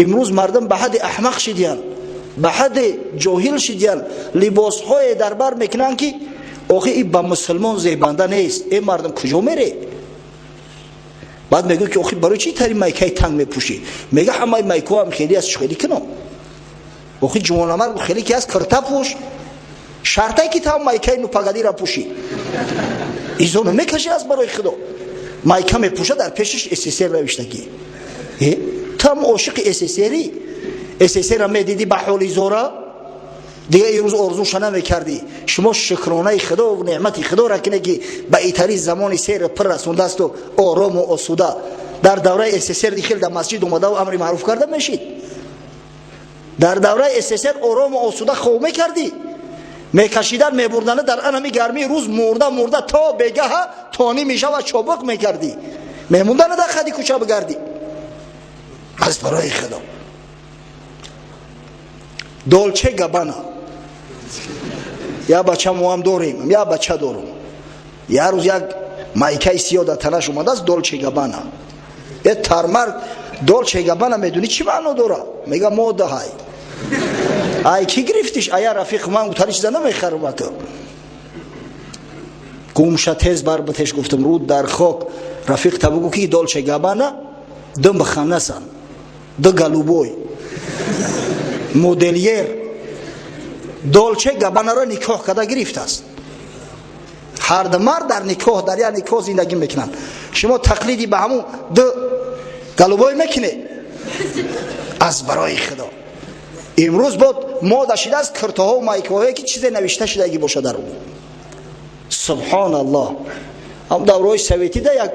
Имрӯз мардум ба ҳадди аҳмақ шидиянд, ба ҳадди ҷоҳил шидиянд, либосҳое дар бар мекунанд, ки охи и ба мусулмон зебанда нест. Э мардум, куҷо мере? Баъд мегӯ, ки охи, барои чӣ тари майкаи танг мепӯшӣ? Мега, ҳамаи майкоам хеле аст, хеле кунам. Охи, ҷувонамард хеле ки аст, кирта пӯш, шартай ки там майкаи нупагадира пӯшӣ, изоно мекашӣ. Аз барои Худо, майка мепӯша, дар пешаш СССР навиштагӣ. Там ошиқи СССРи. СССР медидӣ ба ҳоли зора, дига имрӯз орзуша намекардӣ. Шумо шукронаи Худо, неъмати Худоро кине, ки ба итари замони сер пир расондаасту орому осуда. Дар давраи СССР дихел дар масҷид омадаву амри маъруф карда мешид? Дар давраи СССР орому осуда хоб мекардӣ? Мекашидан, мебурдана дар анами гармии рӯз, мурда мурда то бегаҳа тони мешава, чобуқ мекардӣ, мемондана дар хади кӯча бигардӣ. Аз барои Худо, Долче Габана. Я бача моам дорем, я бача дорум. Я рӯз як майкаи сиёҳ дар танаш омадааст, Долче Габана. Е тармард, Долче Габана медонӣ чӣ маъно дора? Мега, мода ҳай. Ай ки гирифтиш? Ая рафиқ ман утари чиза намехарам. Ато гумша, тез бар битеш. Гуфтам, руд дар хок, рафиқ та бугу, ки Долче Габана ду муханнасан, ду голубой модельер Долче Габанаро никоҳ карда гирифтааст. Ҳарду мард дар никоҳ, дар як никоҳ зиндагӣ мекунанд. Шумо тақлиди ба ҳамун ду голубой мекунед? Аз барои Худо, имрӯз бод мода шидааст киртоҳо, майкаҳое, ки чизе навишта шудагӣ бошад дар ӯ. Субҳоналлоҳ. Ҳам давраҳои советида як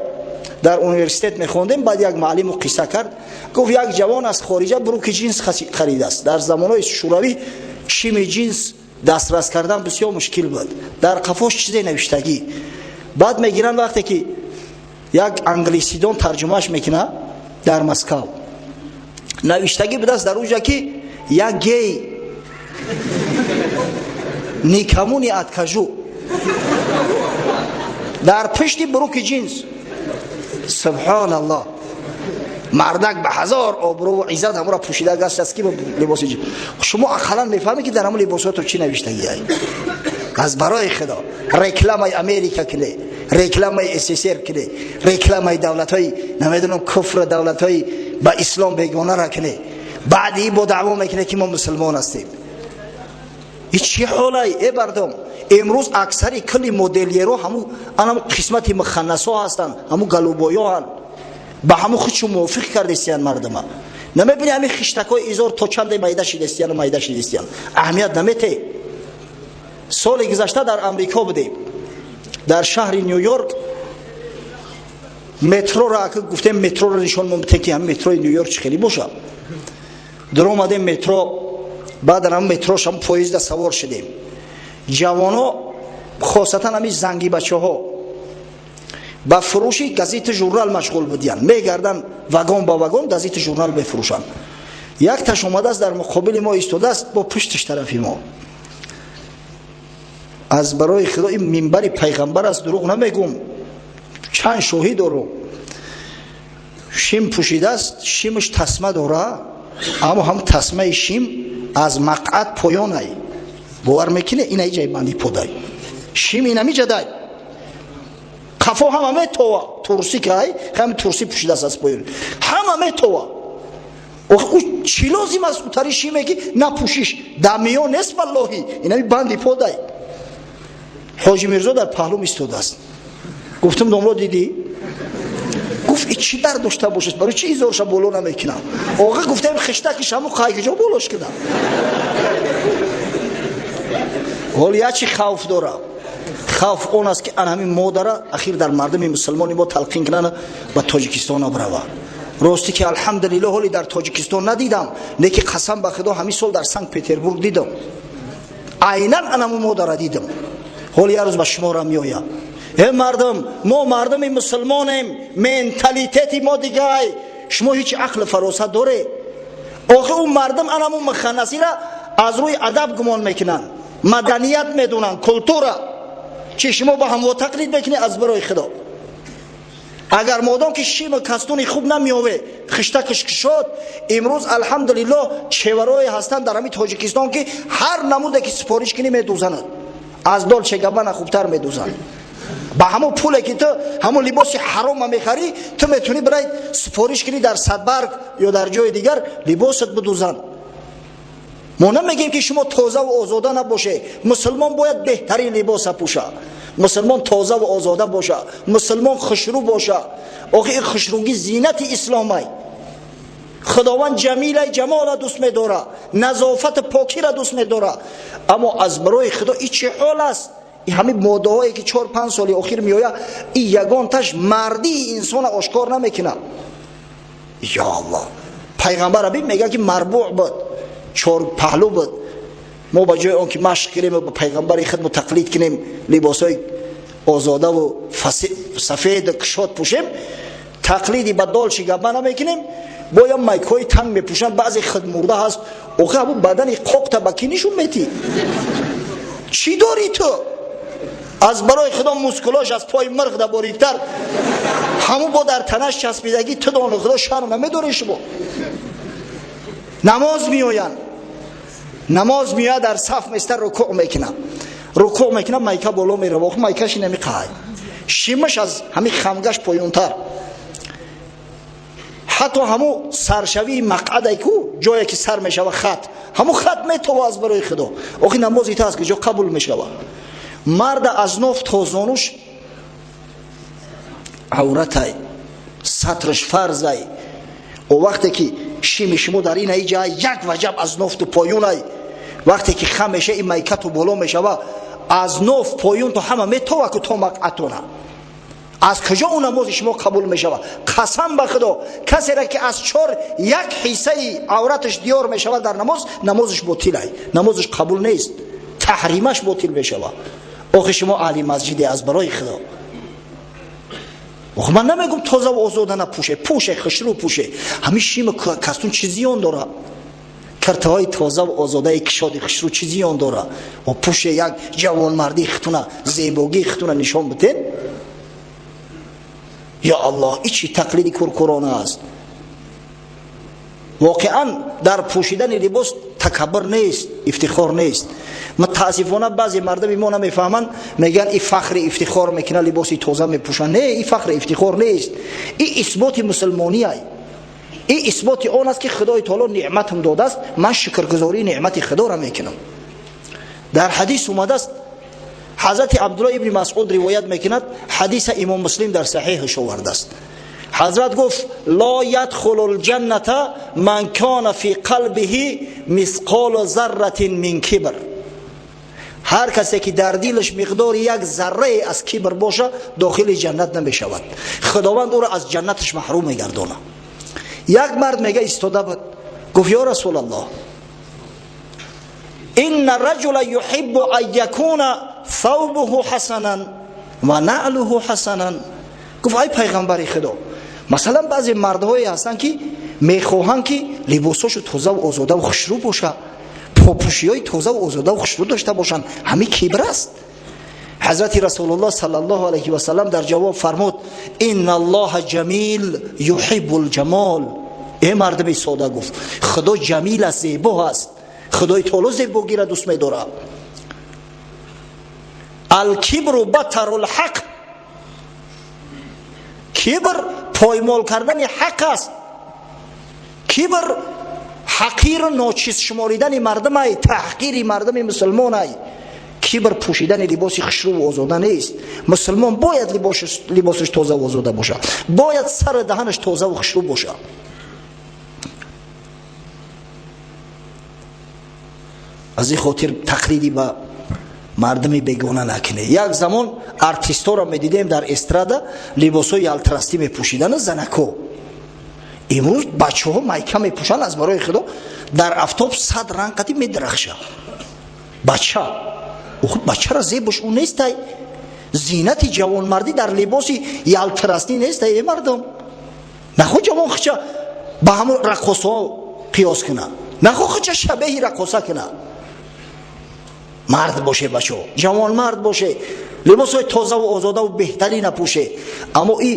дар университет мехондем, баъд як муаллиму қисса кард, гуфт, як ҷавон аз хориҷа брюки ҷинс харидааст. Дар замонҳои шӯравӣ шими ҷинс дастрас кардан бисёр мушкил буд. Дар қафош чизе навиштагӣ. Баъд мегиранд, вақте ки як англисидон тарҷумааш мекунад, дар Москав навиштагӣ будааст дар уҷа, ки я гей, никому не откажу. Дар пушти брюки ҷинс. Субҳоналлоҳ. Мардак ба ҳазор обрӯву иззат ҳамура пӯшида гаштааст, ки либоси ҷинс. Шумо ақаллан мефаҳмед, ки дар ҳамун либосото чӣ навиштагиай? Аз барои Худо, рекламаи Америка кине, рекламаи СССР кине, рекламаи давлатҳои, намедонам, куфр, давлатҳои ба ислом бегонара кине. Баъди бо даъво мекунед, ки мо мусулмон ҳастем. И чӣ ҳолай, э бардом? Имрӯз аксари кулли модельеро ҳаму анам қисмати муханнасо ҳастанд, ҳаму голубойоҳанд. Ба ҳаму худшу мувофиқ кардестиян мардума. Намебини, ҳамин хиштакҳои изор то чанде майда шидестияну майда шидестиян, аҳамият намете. Соли гузашта дар Амрико будем, дар шаҳри Ню Йорк. Метроро ака гуфтем, метроро нишон мобите, ки ҳамин метрои Ню Йорк чӣ хеле боша. Даромадем метро, баъд дар ҳамн метрош, ҳам поезда савор шудем. Ҷавоно, хосатан ҳамин занги бачаҳо, ба фурӯши газета, журнал машғул будиянд. Мегарданд вагон ба вагон, газета, журнал мефурӯшанд. Якташ омадааст, дар муқобили мо истодааст, бо пуштиш тарафи мо. Аз барои Худо, ин минбари пайғамбар аст, дурӯғ намегум, чанд шоҳӣ дорум. Шим пӯшидааст, шимаш тасма дора, аммо ҳам тасмаи шим аз мақъад поёнай. Бовар мекунӣ, ина ҷай банди подай шим инами ҷадай, қафо ҳама метова. Турси кай, ҳами турси пӯшидааст, аз поён ҳама метова. Ӯ чӣ лозим аст утари шиме, ки напӯшиш дар миён нест? Валлоҳи, инами банди подай. Ҳоҷи Мирзо дар паҳлум истодааст. Гуфтам, домло, дидӣ? Гуфт, и чӣ дар дошта бошад? Барои чӣ изорша боло намекунам? Оға, гуфтем, хиштаки шаму қайкиҷо болош кунам. Ҳол як чи хавф дорам. Хавф он аст, ки ан ҳамин модара ахир дар мардуми мусулмони мо талқин кунанд, ба Тоҷикистона бирава. Ростӣ ки, алҳамдулилло, ҳоли дар Тоҷикистон надидам, леки қасам ба Худо, ҳамин сол дар Санкт Петербург дидам, айнан анаму модара дидам. Ҳоли як рӯз ба шумора меояд. Э мардум, мо мардуми мусулмонем, менталитети мо дигай. Шумо ҳеҷ ақлу фаросат доред? Охи, ӯ мардум анаму муханнасира аз рӯи адаб гумон мекунанд, маданият медонанд, культура. Чи шумо ба ҳамво тақлид мекунед? Аз барои Худо. Агар модом ки шима кастуни хуб намеове, хиштакаш кушод, имрӯз алҳамдулиллоҳ чеварое ҳастанд дар ҳамин Тоҷикистон, ки ҳар намуде ки супориш кунӣ медӯзанад, аз Долче Габбана хубтар медӯзанд. Ба ҳамон пуле ки ту ҳамон либоси ҳарома мехарӣ, ту метавонӣ бирай супориш кунӣ дар Садбарг ё дар ҷои дигар либосат бидӯзанд. Мо намегӯем ки шумо тоза ва озода набоше. Мусулмон бояд беҳтарин либоса пӯша, мусулмон тоза ва озода боша, мусулмон хушрӯ боша. Охи ин хушрӯгӣ зинати исломай. Худованд ҷамилай ҷамола дӯст медора, назофати покира дӯст медора. Аммо аз барои Худо и чӣ ҳол аст? Ҳамин моддаҳое ки 4-5 соли охир меояд, и ягонташ мардии инсона ошкор намекунад. Ё Аллоҳ, пайғамбар абин мегӯяд ки марбӯъ буд, чор паҳлӯ буд. Мо ба ҷои он ки машқ кунем ва ба пайғамбари худмо тақлид кунем, либосҳои озодаву сафеду кушод пӯшем, тақлиди ба Долче Габбана мекунем, боя майкҳои танг мепӯшанд. Баъзе худмурда ҳаст, охи ҳамун бадани қоқта ба кӣ нишон метӣ? Чӣ дорӣ ту? Аз барои Худо мускулош аз пои мирғ да бориктар, ҳамун бо дар танаш часпидагӣ. Ту дону Худо шарм намедорӣ? Шумо намоз меоянд, намоз меояд, дар саф места, рукӯъ мекунад, рукӯъ мекунад, майка боло мерава. Охи майкаши намеқаҳай, шимаш аз ҳамин хамгаш поёнтар, ҳатто ҳамун саршавии мақъадай ку, ҷое ки сар мешава хат, ҳамун хат метова. Аз барои Худо, охи намози та аз куҷо қабул мешава? Марда аз ноф то зонуш авратай, сатраш фарзай. О вақте ки шими шумо дар ин ҷа як ваҷаб аз нофту поёнай, вақте ки хам меша, ин майкату боло мешава, аз ноф поён то ҳама метова ку то мақъатона. Аз куҷо ӯ намози шумо қабул мешавад? Қасам ба Худо, касере ки аз чор як ҳиссаи авраташ диёр мешавад дар намоз, намозаш ботилай, намозаш қабул нест, таҳримаш ботил мешавад. Охи шумо аҳли масҷиде, аз барои Худо. Охи ман намегум тоза ва озода напӯше, пӯше, хушрӯ пӯше. Ҳамин шима кастун чӣ зиён дорад? Киртаҳои тоза ва озодаи кишоди хушрӯ чӣ зиён дорад? Пӯше, як ҷавонмардии хитуна, зебогии хитуна нишон биден. Ё Аллоҳ, и чӣ тақлиди куркурона аст? Воқеан дар пӯшидани либос такаббур нест, ифтихор нест. Мутаассифона баъзе мардами мо намефаҳманд, мегӯянд и фахри ифтихор мекунад, либоси тоза мепӯшанд. Не, и фахри ифтихор нест, и исботи мусулмониай, и исботи он аст ки Худои таоло неъматам додааст, ман шукргузории неъмати Худоро мекунам. Дар ҳадис омадааст, ҳазрати Абдулло ибни Масъуд ривоят мекунад, ҳадиса Имом Муслим дар саҳиҳаш овардааст. Ҳазрат гуфт: ло ядхулу лҷанната ман кана фи қалбиҳи мисқолу зарратин мин кибр. Ҳар касе ки дар дилаш миқдори як заррае аз кибр боша, дохили ҷаннат намешавад, Худованд ӯро аз ҷаннаташ маҳрум мегардонад. Як мард мега истода буд, гуфт: ё Расулаллоҳ, инна раҷула юҳиббу ан якуна thawbuhu ҳасанан ва наълуҳу ҳасанан. Гуфт: ай пайғамбари Худо, масалан баъзе мардҳое ҳастанд, ки мехоҳанд, ки либосҳошу тозаву озодаву хушрӯ бошад, попӯшиҳои тозаву озодаву хушрӯ дошта бошанд. Ҳамин кибр аст? Ҳазрати Расулуллоҳ саллаллоҳу алайҳи васаллам дар ҷавоб фармуд: инна Аллоҳа ҷамил юҳиббул ҷамол. Э мардуми сода, гуфт, Худо ҷамил аст, зебо аст, Худои таоло зебогиро дӯст медорад. Алкибру батарул ҳақ. Кибр поймол кардани ҳақ аст. Кибр ҳақиру ночиз шуморидани мардумай, таҳқири мардуми мусулмонай. Кибр пӯшидани либоси хушрӯву озода нест. Мусулмон бояд либосаш тозаву озода бошад, бояд сару даҳанаш тозаву хушрӯ бошад. Аз ин хотир тақлиди ба мардуми бегона накунед. Як замон артистҳоро медидем дар эстрада, либосҳои ялтрастӣ мепӯшидану занако. Имрӯз бачаҳо майка мепӯшанд, аз барои Худо, дар афтоб 100 ранг қати медарахшад бача. Бачара зебош ӯ нестай, зинати ҷавонмардӣ дар либоси ялтрастӣ нестай. Э мардум, нахо ҷавон хича ба ҳамун раққосҳо қиёс кунад, нахо хича шабеҳи раққоса кунад. Мард боше, бачо, ҷавонмард боше, либосҳои тозаву озодаву беҳтарина пӯше, аммо и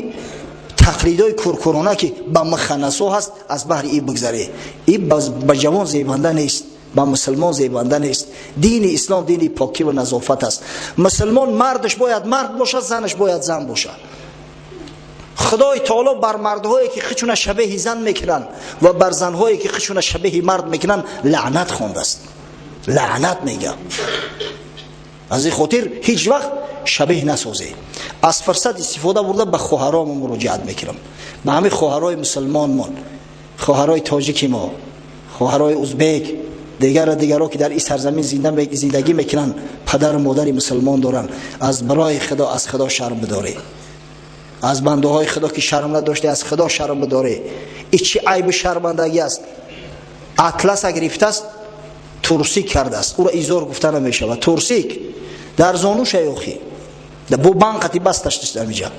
Тақлидои куркурона, ки ба муханнасо ҳаст, аз баҳри и бигзаре. И ба ҷавон зебанда нест, ба мусулмон зебанда нест. Дини ислом дини покӣ ва назофат аст. Мусулмон мардаш бояд мард бошад, занаш бояд зан бошад. Худои таоло бар мардҳое, ки худшуна шабеҳи зан мекунанд, ва бар занҳое, ки худшуна шабеҳи мард мекунанд, лаънат хондааст, лаънат мегӯяд. Аз ин хотир ҳеҷ вақт шабеҳ насозед. Аз фурсат истифода бурда, ба хоҳаромон муроҷиат мекунам, ба ҳамин хоҳарои мусулмонмон, хоҳарои тоҷики мо, хоҳарои узбек, дигар дигаро, ки дар ин сарзамин зиндагӣ мекунанд, падару модари мусулмон доранд. Аз барои Худо, аз Худо шарм бидоред. Аз бандаҳои Худо, ки шарм надоште, аз Худо шарм бидоред. И чӣ айбу шармандагӣ аст? Атласа гирифтааст, турсик кардааст. Ӯро изор гуфта намешавад. Турсик дар зонуша ёхи бо банқати басташ амиҷа.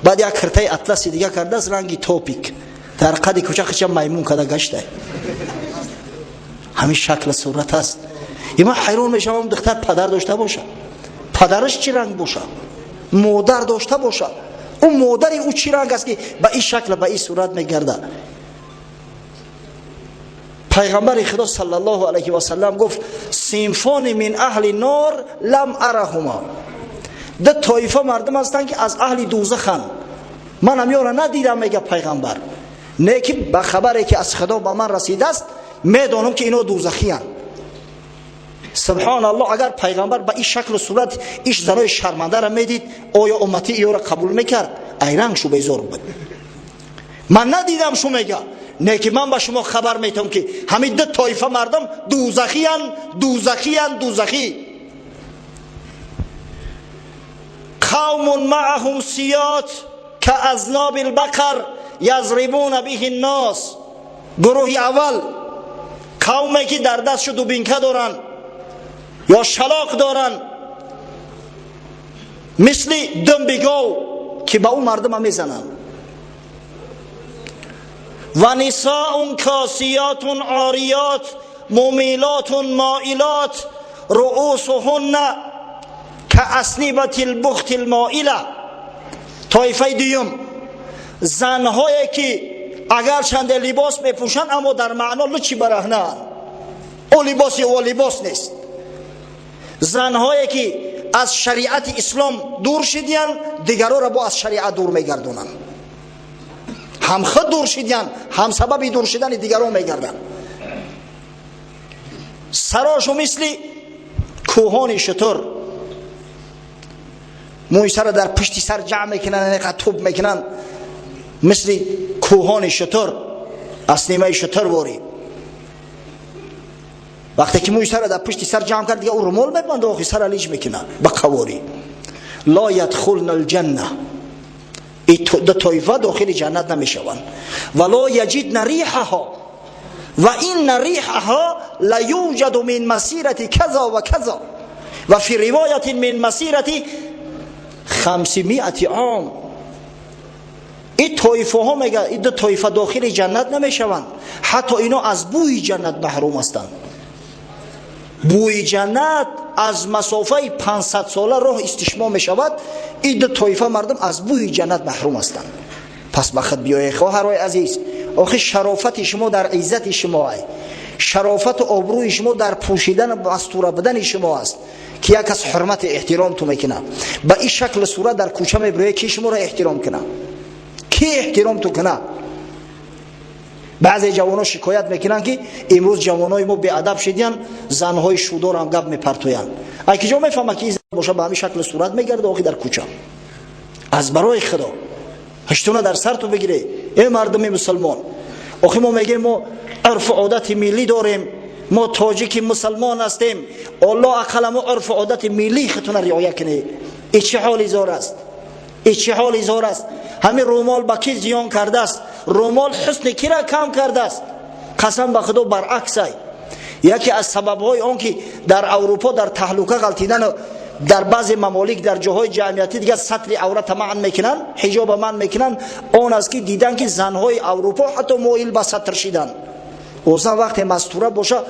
Баъд як киртаи атласи дига кардааст, ранги топик, дар қади кӯча хича маймун када гашта. Ҳамин шакла сурат аст. И ман ҳайрон мешавам, духтар падар дошта боша, падараш чӣ ранг боша, модар дошта боша, ӯ модари ӯ чӣ ранг аст, ки ба ин шакла, ба ин сурат мегарда? Пайғамбари Худо саллаллоҳу алайҳи васаллам гуфт: "صنفان من أهل النار لم أرهما". Ду тоифа мардум ҳастанд, ки аз аҳли дӯзаханд, ман ҳамёра надидам, мега пайғамбар, не ки ба хабаре, ки аз Худо ба ман расидааст, медонам, ки ино дӯзахиянд. Субҳоналлоҳ! Агар пайғамбар ба ин шаклу сурат иш занои шармандара медид, оё уммати иёра қабул мекард? Айранг шу безор буд. Ман надидам шу, мега, не ки ман ба шумо хабар метавам, ки ҳамин ду тоифа мардум дӯзахиянд, дӯзахиянд, дӯзахӣ. قوم معهم سياط كأذناب البقر يضربون به الناس. Гурӯҳи аввал: қавме, ки дар дастшу дубинка доранд ё шалоқ доранд, мисли думби гов, ки ба ӯ мардума мезананд. ونساء كاسيات عاريات مميلات مائلات رؤوسهن كأصنبة البخت المائلة. Тоифаи дуюм: занҳое, ки агарчанде либос мепӯшанд, аммо дар маъно лучи бараҳнаанд, ӯ либоси ӯ либос нест. Занҳое, ки аз шариати ислом дур шидиянд, дигароро бо аз шариат дур мегардонанд. Ҳам худ дур шидиянд, ҳам сабаби дур шидани дигарон мегарданд. Сарошу мисли кӯҳони шутур, мӯи сара дар пушти сар ҷамъ мекунанд, инқадр туб мекунанд, мисли кӯҳони шутур, аснимаи шутур ворӣ. Вақте ки мӯи сара дар пушти сар ҷамъ кард, дига ӯ румол мебанда, охи сара лич мекунад ба қаворӣ. لا يدخلن الجنة. Ду тоифа дохили ҷаннат намешаванд. ولا يجدن ريحها وإن ريحها ليوجد من مسيرة كذا وكذا وفي رواية من مسيرة 500 عام. Ин тоифаҳо, мега, ин ду тоифа дохили ҷаннат намешаванд, ҳатто ино аз бӯи ҷаннат маҳрум ҳастанд. Бӯи ҷаннат аз масофаи 500 сола роҳ истишмом мешавад. Ин ду тоифа мардум аз бӯи ҷаннат маҳрум ҳастанд. Пас ба худ биёед, хоҳарои азиз. Охи шарофати шумо дар иззати шумо ай, шарофату обрӯи шумо дар пӯшидан, мастура будани шумо аст, ки як кас ҳурмати эҳтиром ту мекунад. Ба ин шаклу сурат дар кӯча мебироед, ки шуморо эҳтиром кунад? Ки эҳтиром ту кунад? Баъзе ҷавонҳо шикоят мекунанд, ки имрӯз ҷавонои мо беадаб шидиянд, занҳои шудорам гап мепартоянд. Ай киҷо мефаҳмад, ки боша, ба ҳамин шаклу сурат мегарда охи дар кӯча? Аз барои Худо, ҳаштуна дар сарту бигире, э мардуми мусулмон. Охи мо мегӯем, мо урфу одати миллӣ дорем, мо тоҷики мусулмон ҳастем. Алло ақалла мо урфу одати миллии худтона риоя кунед. И чӣ ҳоли зор аст? И чӣ ҳоли зор аст? Ҳамин румол ба кӣ зиён кардааст? Румол ҳусни кира кам кардааст? Қасам ба Худо, баръаксай. Яке аз сабабҳои он ки дар Аврупо дар таҳлука ғалтидану дар баъзе мамолик дар ҷоҳои ҷамъиятӣ дигар сатри аврата манъ мекунанд, ҳиҷоба манъ мекунанд, он аст, ки дидан, ки занҳои Аврупо ҳатто моил ба сатр шидан. Озан вақте мастура боша,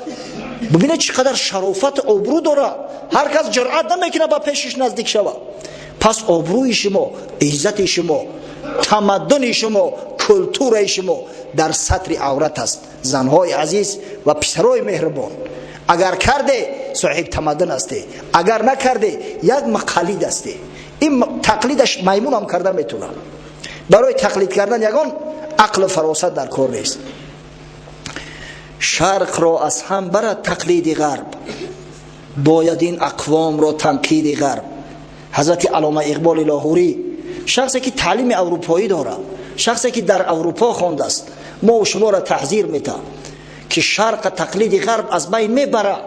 бибинед, чӣ қадар шарофату обрӯ дора, ҳар кас ҷуръат намекунад ба пешиш наздик шава. Пас обрӯи шумо, иззати шумо. Тамаддуни шумо, культураи шумо дар сатри аврат аст. Занҳои азиз ва писарои меҳрубон, агар карде, соҳиб тамаддун ҳастӣ, агар накарде, як муқаллид ҳастӣ. Ин тақлидаш маймунам карда метавонад. Барои тақлид кардан ягон ақлу фаросат дар кор нест. Шарқро аз ҳам барад тақлиди ғарб, бояд ин ақвомро танқиди ғарб. Ҳазрати Аллома Иқболи Лоҳурӣ, шахсе ки таълими аврупоӣ дорад, шахсе ки дар Аврупо хондааст, мо шуморо таҳзир метаҳад, ки шарқа тақлиди ғарб аз байн мебарад,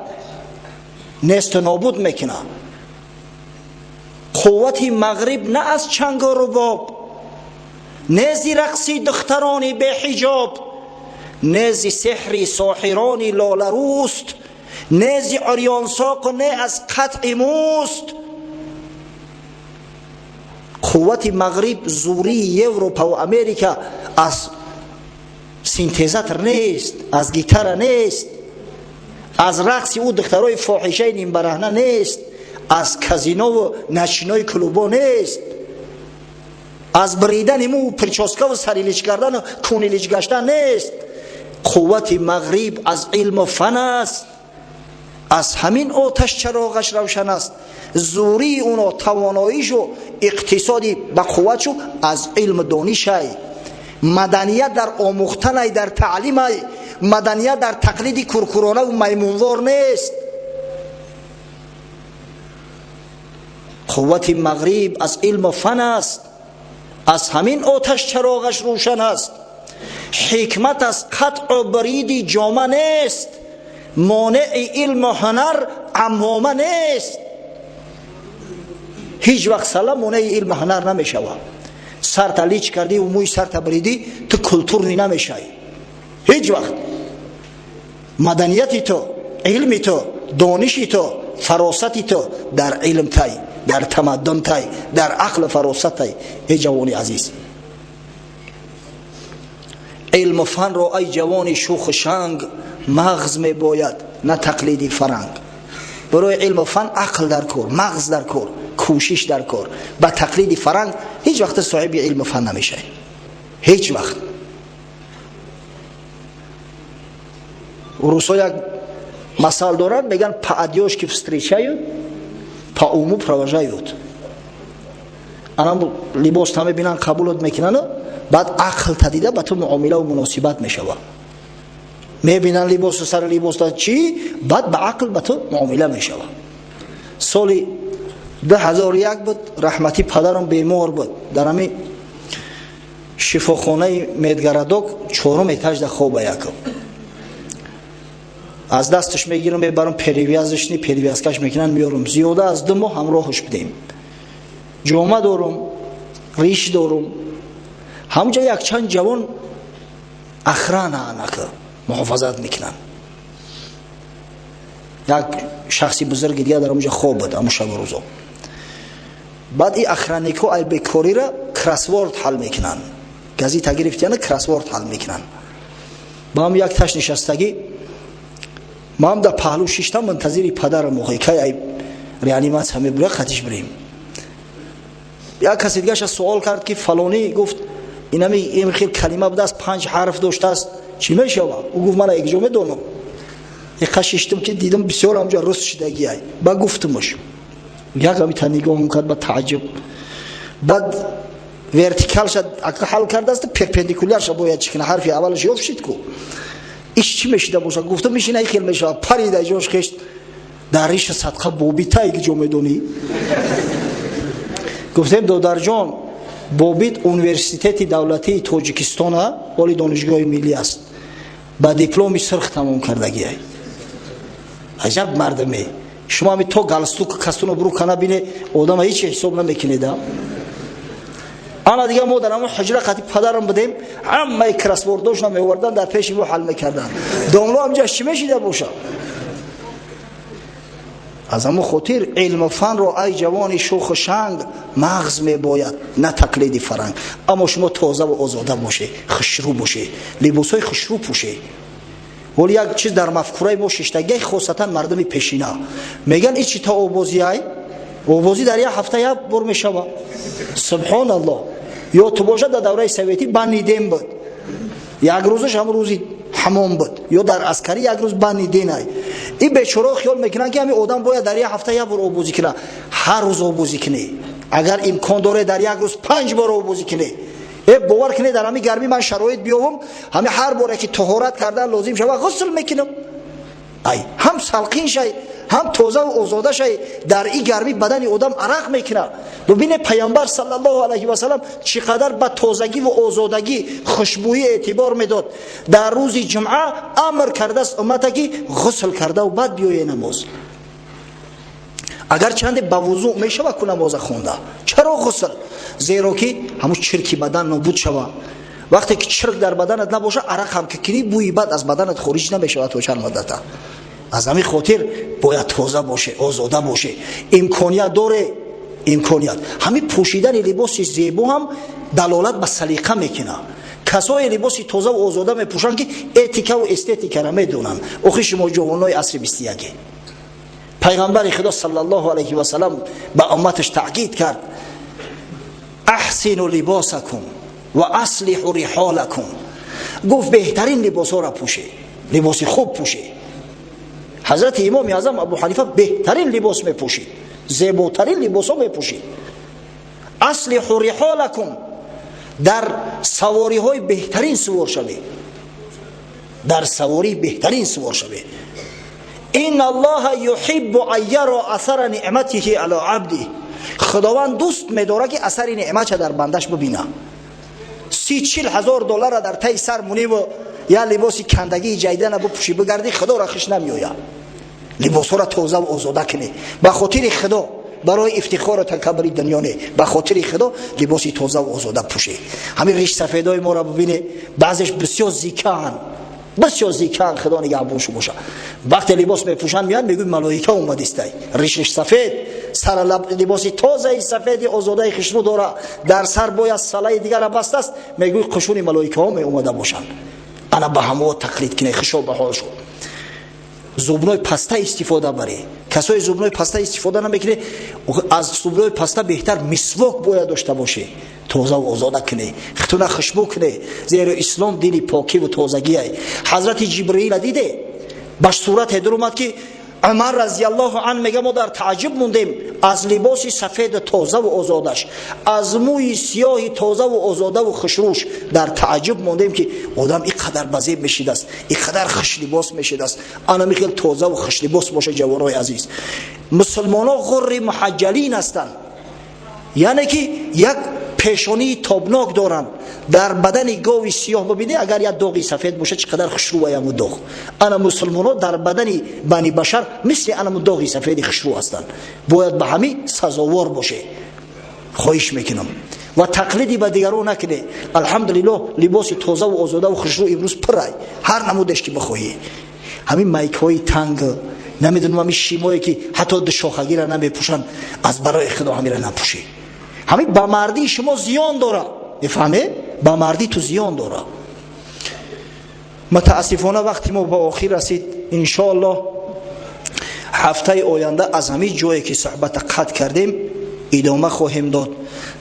несту нобуд мекунад. Қуввати мағриб на аз чангу рубоб, нези рақси духтарони беҳиҷоб, нези сеҳри соҳирони лоларӯст, нези урёнсоқу не аз қатъи мӯст. Қуввати мағриб, зурии Европа ва Америка аз синтезатор нест, аз гитара нест, аз рақси ӯ духтарои фоҳишаи нимбараҳна нест, аз казинову ночной клубо нест, аз бридани мӯ, причёскаву сарилич кардану кунилич гаштан нест. Қуввати мағриб аз илму фан аст, аз ҳамин оташ чароғаш равшан аст. Зурии уно, тавоноишу иқтисоди ба қувватшу аз илму донишай. Маданият дар омӯхтанай, дар таълимай. Маданият дар тақлиди куркуронаву маймунвор нест. Қуввати мағриб аз илму фан аст, аз ҳамин оташ чароғаш рӯшан аст. Ҳикмат аз қатъу бриди ҷома нест, монеи илму ҳунар амома нест. Ҳеҷ вақт сала монеи илму ҳунар намешавад. Сарта лич кардӣ ва мӯи сарта бридӣ, ту культурный намешавӣ ҳеҷ вақт. Маданияти ту, илми ту, дониши ту, фаросати ту дар илм тай, дар тамаддун тай, дар ақлу фаросат тай. Эй ҷавони азиз, илму фанро, ай ҷавони шуху шанг, мағз мебояд, на тақлиди фаранг. Барои илму фан ақл дар кор, мағз дар кор, кӯшиш дар кор. Ба тақлиди фаранг ҳеҷ вақт соҳиби илму фан намешавӣ, ҳеҷ вақт. Русо як масал доранд, мегӯянд: по одежке встречают, по уму провожают. Анам либос та мебинанд, қабулот мекунанд, баъд ақл та дида ба ту муомилаву муносибат мешавад. Мебинанд либосу сари либоста чӣ, баъд ба ақл ба ту муомила мешавад. Соли 2001 буд, раҳматӣ падарам бемор буд, дар ҳами шифохонаи медгородок чорум этажда хоба. Якоб аз дасташ мегирам, мебарам, перевязочный перевязкаш мекунанд, меёрам. Зиёда аз 2 моҳ ҳамроҳаш будем. Ҷома дорум, риш дорум. Ҳамҷа якчанд ҷавон охрана анака муҳофазат мекунанд. Як шахси бузурги дигар дар онҷа хоб буд ҳамун шабу рӯзо. Баъд и охранникҳо ай бекорира кроссворд ҳал мекунанд, газета гирифтияна кроссворд ҳал мекунанд. Ба ҳам як таш нишастагӣ, ман дар паҳлӯ шиштам, мунтазири падарам, охи кай ай реаниматсия мебуря, хатиш бирем. Як касе дигаша суол кард, ки фалонӣ гуфт, инами ин хел калима будааст, 5 ҳарф доштааст, чӣ мешавад? Ӯ гуфт: мана якҷо медонам. Яқа шиштам, ки дидам, бисёр ҳамҷо рус шидагиай. Ба гуфтумаш, як ҳамита нигоҳам кард ба тааҷҷуб. Баъд вертикалша ака ҳал кардааст, перпендикулярша бояд чӣ кина, ҳарфи аввалаш ёфт шид ку, иш чӣ мешида бошад? Гуфтам, ишина хел мешавад. Парида ҷош хешт, дар риша садқа бобита ҷо медонӣ? Гуфтем: додарҷон, бобит университети давлатии Тоҷикистона, оли донишгоҳи миллӣ аст, ба дипломи сурх тамом кардагиай. Аҷаб мардаме шумо, ҳами то галстук кастуно бурука набине, одама ҳеч ҳисоб намекунеда. Ана дигар мо дар ҳамон ҳуҷра қати падарам будем, ҳамаи кроссвордошона меовардан, дар пеши мо ҳал мекарданд. Домло ҳамҷа чӣ мешида бошад? Аз ҳамон хотир илму фанро, ай ҷавони шуху шанг, мағз мебояд, на тақлиди фаранг. Аммо шумо тозаву озода бошед, хушрӯ бошед, либосҳои хушрӯ пӯшед. Вале як чиз дар мафкураи мо шиштагиай, хосатан мардуми пешина мегӯянд: ин чи та обозиай, обозӣ дар як ҳафта як бор мешавад. Субҳоналлоҳ. Ё ту бошад, дар давраи советӣ банный день буд, як рӯзаш ҳам рӯзи ҳамом буд, ё дар аскарӣ як рӯз банный день ай. Ин бечорао хиёл мекунанд, ки ҳамин одам бояд дар як ҳафта як бор оббозӣ кунад. Ҳар рӯз оббозӣ кунӣ, агар имкон доре, дар як рӯз панҷ бор оббозӣ кунӣ. Бовар кунед, дар ҳамин гармӣ ман шароит биёвам, ҳамин ҳар боре ки тоҳорат кардан лозим шава, ғусл мекунам. Ай ҳам салқин шай, ҳам тозаву озода шай. Дар ин гармӣ бадани одам арақ мекунад. Бубине, Паёмбар саллаллоҳу алайҳи васалам чӣ қадар ба тозагӣ ву озодагӣ, хушбӯӣ эътибор медод. Дар рӯзи ҷумъа амр кардааст уммата, ки ғусл кардаву баъд биёе намоз. Агар чанде ба вузӯъ мешава ку намоза хонда, чаро ғусл? Зеро ки ҳамун чирки бадан нобуд шава. Вақте ки чирк дар баданат набоша, арақ ҳам ки кунӣ, бӯи бад аз баданат хориҷ намешавад то чанд муддата. Аз ҳамин хотир бояд тоза боше, озода боше. Имконият доре, имконият. Ҳамин пӯшидани либоси зебо ҳам далолат ба салиқа мекунад. Касое либоси тозаву озода мепӯшанд, ки этикаву эстетикара медонанд. Охи шумо ҷавонои асри 21-е. Пайғамбари Худо саллаллоҳу алайҳи васалам ба умматаш таъкид кард: أحسنوا لباسكم وأصلحوا رحالكم. Гуфт: беҳтарин либосҳоро пӯше, либоси хуб пӯше. Ҳазрати Имоми Аъзам Абу Ҳанифа беҳтарин либос мепӯшид, зеботарин либосҳо мепӯшид. أصلحوا رحالكم, дар савориҳои беҳтарин сувор шавед, дар савории беҳтарин сувор шавед. إن الله يحب أن يرى أثر نعمته على عبده. Худованд дӯст медорад, ки асари неъматша дар бандаш бибина. 30-40 ҳазор доллара дар таи сар муниву я либоси кандагии ҷайдана бупӯшӣ, бигардӣ, Худоро хиш намеояд. Либосҳоро тозаву озода кунӣ ба хотири Худо, барои ифтихору такаббури дунё не, ба хотири Худо либоси тозаву озода пӯшӣ. Ҳамин ришсафедои моро бибине, баъзеш бисёр зикаанд, бисёр зикаанд, Худо нигаҳбоншу боша. Вақте либос мепӯшанд, меянд, мегӯй малоика омадистай. Ришиш сафед, сара либоси тозаи сафеди озодаи хушрӯ дора, дар сар бояд салаи дигара бастааст, мегӯй қушуни малоикаҳо меомада бошанд. Ана ба ҳамоо тақлид кине, хушо ба ҳол шуд. Зубной паста истифода баре. Касои зубной паста истифода намекунӣ, аз зубной паста беҳтар мисвок бояд дошта бошӣ. Тозаву озода кунӣ, хитуна хушбӯ кунӣ, зеро ислом дини покиву тозагиай. Ҳазрати Ҷибраила диде, ба сурате дуромад, ки Умар разиаллоҳу ан мега: мо дар тааҷҷуб мондем аз либоси сафеду тозаву озодаш, аз мӯи сиёҳи тозаву озодаву хушрӯш. Дар тааҷҷуб мондем, ки одам ин қадар базеб мешидааст, ин қадар хушлибос мешидааст. Ана хел тозаву хушлибос боша, ҷавонои азиз. Мусулмонҳо ғурри муҳаҷҷалин ҳастанд, яъне ки як пешонии тобнок доранд. Дар бадани гови сиёҳ бибинӣ, агар як доғи сафед боша, чӣ қадар хушрӯ аяму доғ. Ана мусулмонҳо дар бадани бани башар мисли анаму доғи сафеди хушрӯ ҳастанд. Бояд ба ҳамин сазовор боше. Хоҳиш мекунам, ва тақлиди ба дигарон накунед. Алҳамдулиллоҳ, либоси тозаву озодаву хушрӯ имрӯз пурай, ҳар намудеш ки бихоҳӣ. Ҳамин майкҳои танг, намедонам, ҳамин шимое ки ҳатто душохагира намепӯшанд, аз барои Худо ҳамира напӯшед. Ҳамин ба мардии шумо зиён дора, мефаҳме? Ба мардӣ ту зиён дора. Мутаассифона, вақти мо ба охир расид. Иншоаллоҳ, ҳафтаи оянда аз ҳамин ҷое ки суҳбата қатъ кардем, идома хоҳем дод.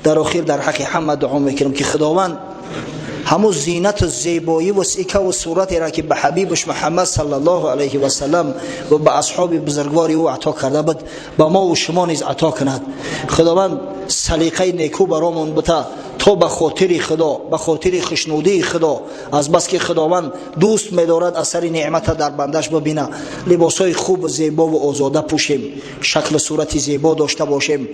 Дар охир дар ҳаққи ҳама дуо мекунем, ки Худованд ҳамун зинату зебоӣ ва сикаву суратеро, ки ба ҳабибаш Муҳаммад саллаллоҳу алайҳи васалам ва ба асҳоби бузургвори ӯ ато карда буд, ба мо шумо низ ато кунад. Худованд салиқаи некӯ баромон бита, то ба хотири Худо, ба хотири хушнудии Худо, азбаски Худованд дӯст медорад асари неъмата дар бандаш бибина, либосҳои хуб, зебову озода пӯшем, шаклу сурати зебо дошта бошем,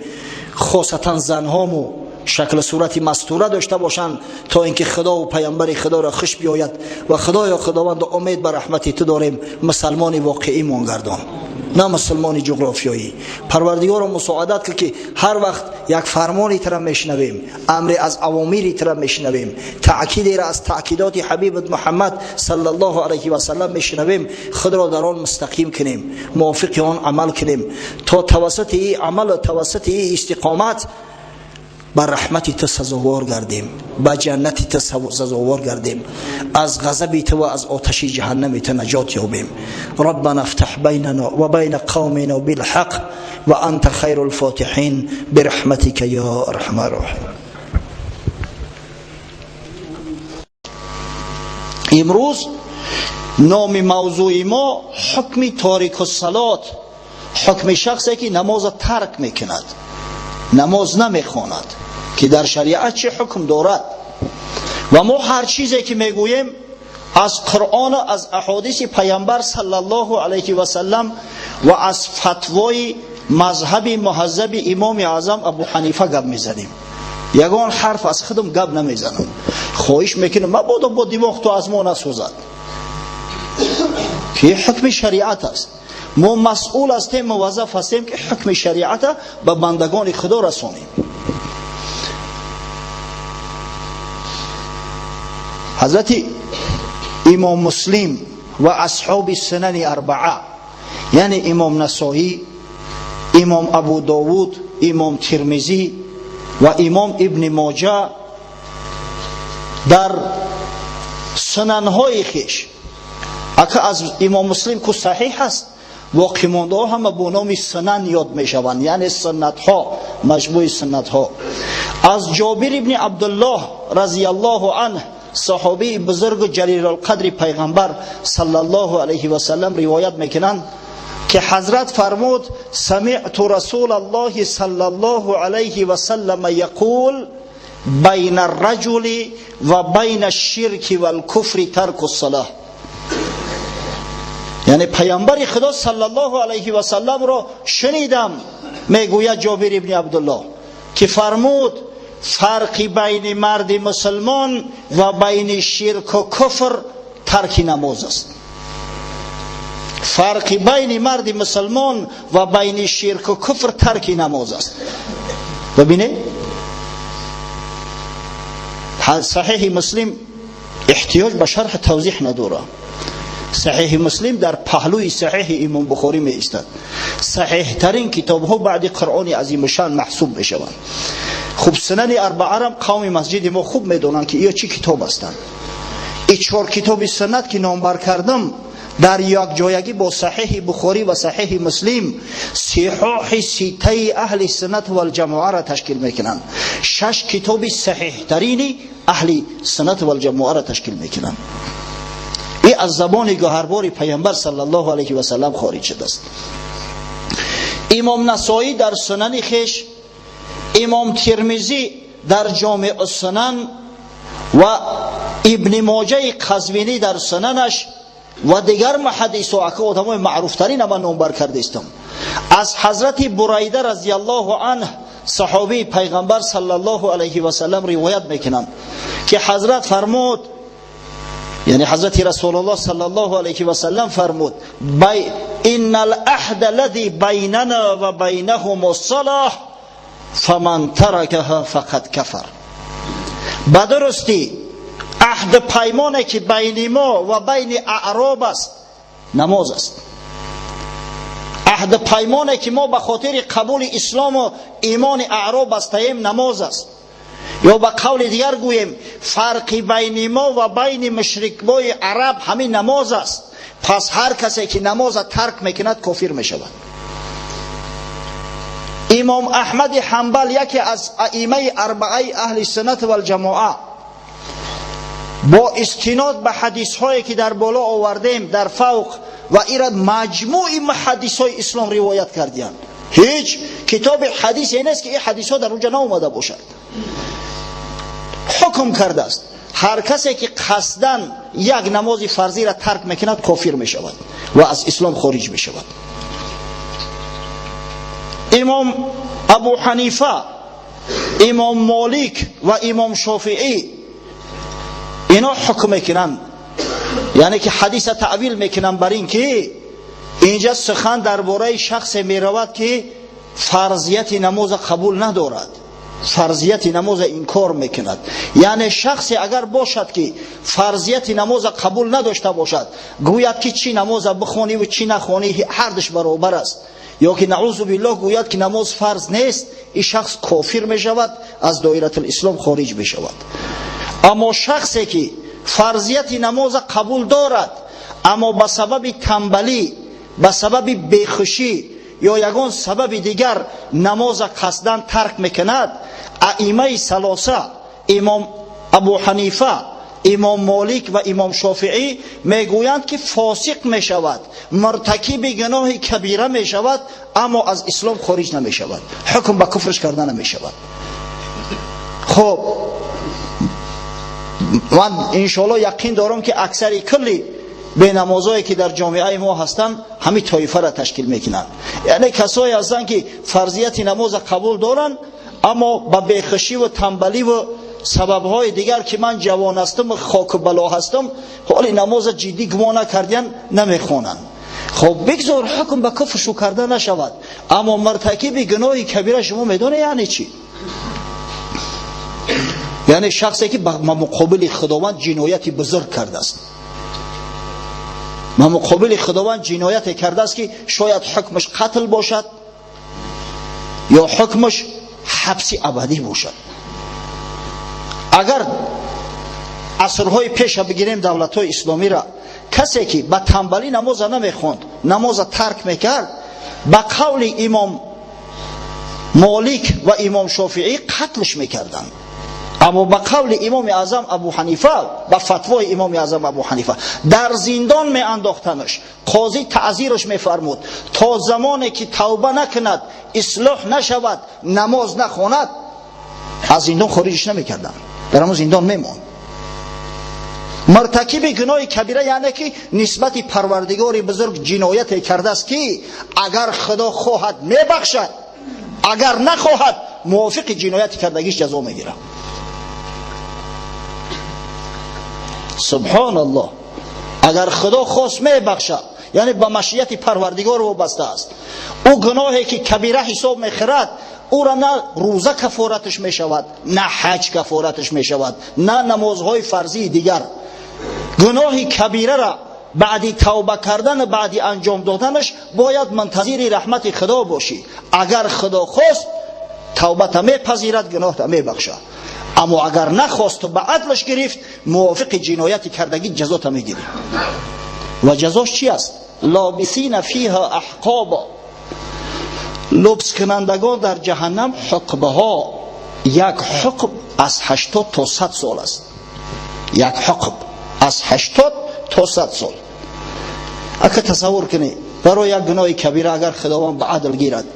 хосатан занҳому шаклу сурати мастура дошта бошанд, то ин ки Худову паямбари Худоро хуш биёяд. Ва Худоё, Худованду, умед ба раҳмати ту дорем. Мусалмони воқеӣ гардон, на мусулмони ҷуғрофиёӣ. Парвардигоро, мусоадат кун, ки ҳар вақт як фармони тара мешунавем, амре аз авомири тара мешунавем, таъкидеро аз таъкидоти ҳабибат Муҳаммад саллаллоҳу алайҳи васалам мешунавем, худро дар он мустақим кунем, мувофиқи он амал кунем, то тавассути и амалу тавассути и истиқомат ба раҳмати ту сазовор гардем, ба ҷаннати ту сазовор гардем, аз ғазаби ту ва аз оташи ҷаҳаннами ту наҷот ёбем. ربنا افتح بيننا وبين قومنا بالحق وأنت خير الفاتحين برحمتك يا أرحم الراحمين. Имрӯз номи мавзӯи мо ҳукми торикуссалот, ҳукми шахсе ки намоза тарк мекунад, намоз намехонад, ки дар шариат чӣ ҳукм дорад. Ва мо ҳар чизе ки мегӯем аз Қуръон ва аз аҳодиси Пайғамбар саллаллоҳу алайҳи васаллам ва аз фатвои мазҳаби муҳаззаби Имоми Аъзам Абу Ҳанифа гап мезанем. Ягон ҳарф аз худам гап намезанам. Хоҳиш мекунам мабодо бо димоғ ту аз мо насӯзад, ки ҳукми шариат аст. Мо масъул ҳастем, муваззаф ҳастем ки ҳукми шариата ба бандагони Худо расонем. Ҳазрати Имом Муслим ва асҳоби сунани арбаа, яъне Имом Насоӣ, Имом Абу Довуд, Имом Тирмизӣ ва Имом Ибни Моҷа дар сунанҳои хеш, ака аз Имом Муслим ку саҳиҳ аст, боқимондаҳо ҳама бо номи сунан ёд мешаванд, яъне суннатҳо, маҷмӯи суннатҳо. Аз Ҷобир ибни Абдуллоҳ разияллоҳу анҳ, саҳобии бузургу ҷалилулқадри Пайғамбар саллаллоҳу алайҳи васаллам ривоят мекунанд ки ҳазрат фармуд: самиъту расулаллоҳи саллаллоҳу алайҳи васаллама яқул байна арраҷули ва байна ашширки валкуфри тарку ссалоҳ. Яъне Пайғамбари Худо саллаллоҳу алайҳи васалламро шунидам, мегӯяд Ҷобир ибни Абдуллоҳ, ки фармуд: фарқи байни марди мусулмон ва байни ширку куфр тарки намоз аст. Фарқи байни марди мусулмон ва байни ширку куфр тарки намоз аст. Бибинед, Саҳиҳи Муслим эҳтиёҷ ба шарҳ тавзиҳ надорад. Саҳиҳи Муслим дар паҳлӯи Саҳиҳи Имом Бухорӣ меистад. Саҳиҳтарин китобҳо баъди Қуръони азимушшаън маҳсуб мешаванд. Хуб, сунани арбаарам қавми масҷиди мо хуб медонанд ки иё чӣ китоб ҳастанд. И чор китоби суннат ки номбар кардам дар якҷоягӣ бо Саҳиҳи Бухорӣ ва Саҳиҳи Муслим сиҳоҳи ситаи аҳли суннат валҷамоаро ташкил мекунанд. Шаш китоби саҳиҳтарини аҳли суннат валҷамоаро ташкил мекунанд. И аз забони гӯҳарбори Пайғамбар саллаллоҳу алайҳи васаллам хориҷ шудааст. Имом Насоӣ дар сунани хеш, Имом Тирмизӣ дар Ҷомеъ сунан ва Ибни Моҷаи Қазвинӣ дар сунанаш ва дигар муҳаддисо, ака одамои маъруфтарин ама номбар кардистам, аз ҳазрати Бурайда разияллоҳу анҳ, саҳобии Пайғамбар саллаллоҳу алайҳи васаллам ривоят мекунанд ки ҳазрат фармуд, яъне ҳазрати Расулуллоҳ саллаллоҳу алайҳи васаллам фармуд: инна алаҳда аллази байнана ва байнаҳум ассалоҳ фаман таракаҳа фақад кафар. Ба дурустӣ аҳд паймоне ки байни мо ва байни аъроб аст намоз аст. Аҳд паймоне ки мо ба хотири қабули ислому имони аъроб бастаем намоз аст. Ё ба қавли дигар гӯем, фарқи байни мо ва байни мушрикбои араб ҳамин намоз аст. Пас ҳар касе ки намоза тарк мекунад кофир мешавад. Имом Аҳмади Ҳанбал, яке аз аимаи арбааи аҳли суннат валҷамоа, бо истинод ба ҳадисҳое ки дар боло овардем дар фавқ ва ира маҷмӯи муҳаддисҳои ислом ривоят кардиянд, ҳеҷ китоби ҳадисе нест ки ин ҳадисҳо дар онҷа наомада бошад, ҳукм кардааст ҳар касе ки қасдан як намози фарзиро тарк мекунад кофир мешавад ва аз ислом хориҷ мешавад. Имом Абу Ҳанифа, Имом Молик ва Имом Шофиӣ ино ҳукм мекунанд, яъне ки ҳадиса таъвил мекунанд бар ин ки инҷа сухан дар бораи шахсе меравад ки фарзияти намоза қабул надорад, фарзияти намоза инкор мекунад. Яъне шахсе агар бошад ки фарзияти намоза қабул надошта бошад, гӯяд ки чӣ намоза бихонӣ ва чӣ нахонӣ ҳардуш баробар аст, ё ки наъузу биллоҳ гӯяд ки намоз фарз нест, ин шахс кофир мешавад, аз доиратул ислом хориҷ мешавад. Аммо шахсе ки фарзияти намоза қабул дорад, аммо ба сабаби тамбалӣ, ба сабаби бехушӣ ё ягон сабаби дигар намоза қасдан тарк мекунад, аимаи салоса, Имом Абу Ҳанифа, Имом Молик ва Имом Шофеӣ мегӯянд, ки фосиқ мешавад, муртакиби гуноҳи кабира мешавад, аммо аз ислом хориҷ намешавад, ҳукм ба куфрш карда намешавад. Хуб, ман иншоаллоҳ яқин дорам, ки аксари кулли бенамозое, ки дар ҷомеаи мо ҳастанд, ҳамин тоифаро ташкил мекунанд. Яъне касое ҳастанд, ки фарзияти намоза қабул доранд, аммо ба бехушиву тамбаливу сабабҳои дигар, ки ман ҷавон ҳастам, хоку бало ҳастам, ҳоли намоза ҷиддӣ гумон накардиян, намехонанд. Хоб, бигзор ҳукм ба куфр шу карда нашавад, аммо муртакиби гуноҳи кабира шумо медонед яъне чӣ? Яъне шахсе, ки ба муқобили Худованд ҷинояти бузург кардааст, ба муқобили Худованд ҷинояте кардааст, ки шояд ҳукмаш қатл бошад ё ҳукмаш ҳабси абадӣ бошад. Агар асрҳои пеша бигирем, давлатҳои исломиро, касе ки ба тамбалӣ намоза намехонд, намоза тарк мекард, ба қавли Имом Молик ва Имом Шофиӣ қатлш мекарданд, аммо ба қавли Имоми Аъзам Абу Ҳанифа, ба фатвои Имоми Аъзам Абу Ҳанифа, дар зиндон меандохтанаш. Қозӣ таъзираш мефармуд, то замоне ки тавба накунад, ислоҳ нашавад, намоз нахонад, аз зиндон хориҷш намекарданд, дар ҳамон зиндон мемонд. Муртакиби гуноҳи кабира яъне ки нисбати Парвардигори бузург ҷинояте кардааст, ки агар Худо хоҳад, мебахшад, агар нахоҳад, мувофиқи ҷинояти кардагиш ҷазо мегирад. Субҳоналлоҳ! Агар Худо хост, мебахшад, яъне ба машияти Парвардигор вобаста аст. Ӯ гуноҳе ки кабира ҳисоб мехӯрад, ӯра на рӯза кафораташ мешавад, на ҳаҷ кафораташ мешавад, на намозҳои фарзии дигар. Гуноҳи кабирара баъди тавба кардан, баъди анҷом доданаш бояд мунтазири раҳмати Худо бошӣ. Агар Худо хост, тавбата мепазирад, гуноҳта мебахшад, аммо агар нахосту ба адлаш гирифт, мувофиқи ҷинояти кардагӣ ҷазота мегирӣ. Ва ҷазош чи аст? Лобисина фиҳа аҳқоба, лубскунандагон дар ҷаҳаннам ҳуқбаҳо. Як ҳуқб аз 80 то 100 сол аст, як ҳуқб аз 80 то 100 сол. Ака, тасаввур кунед, барои як гуноҳи кабира агар Худованд ба адл гирад,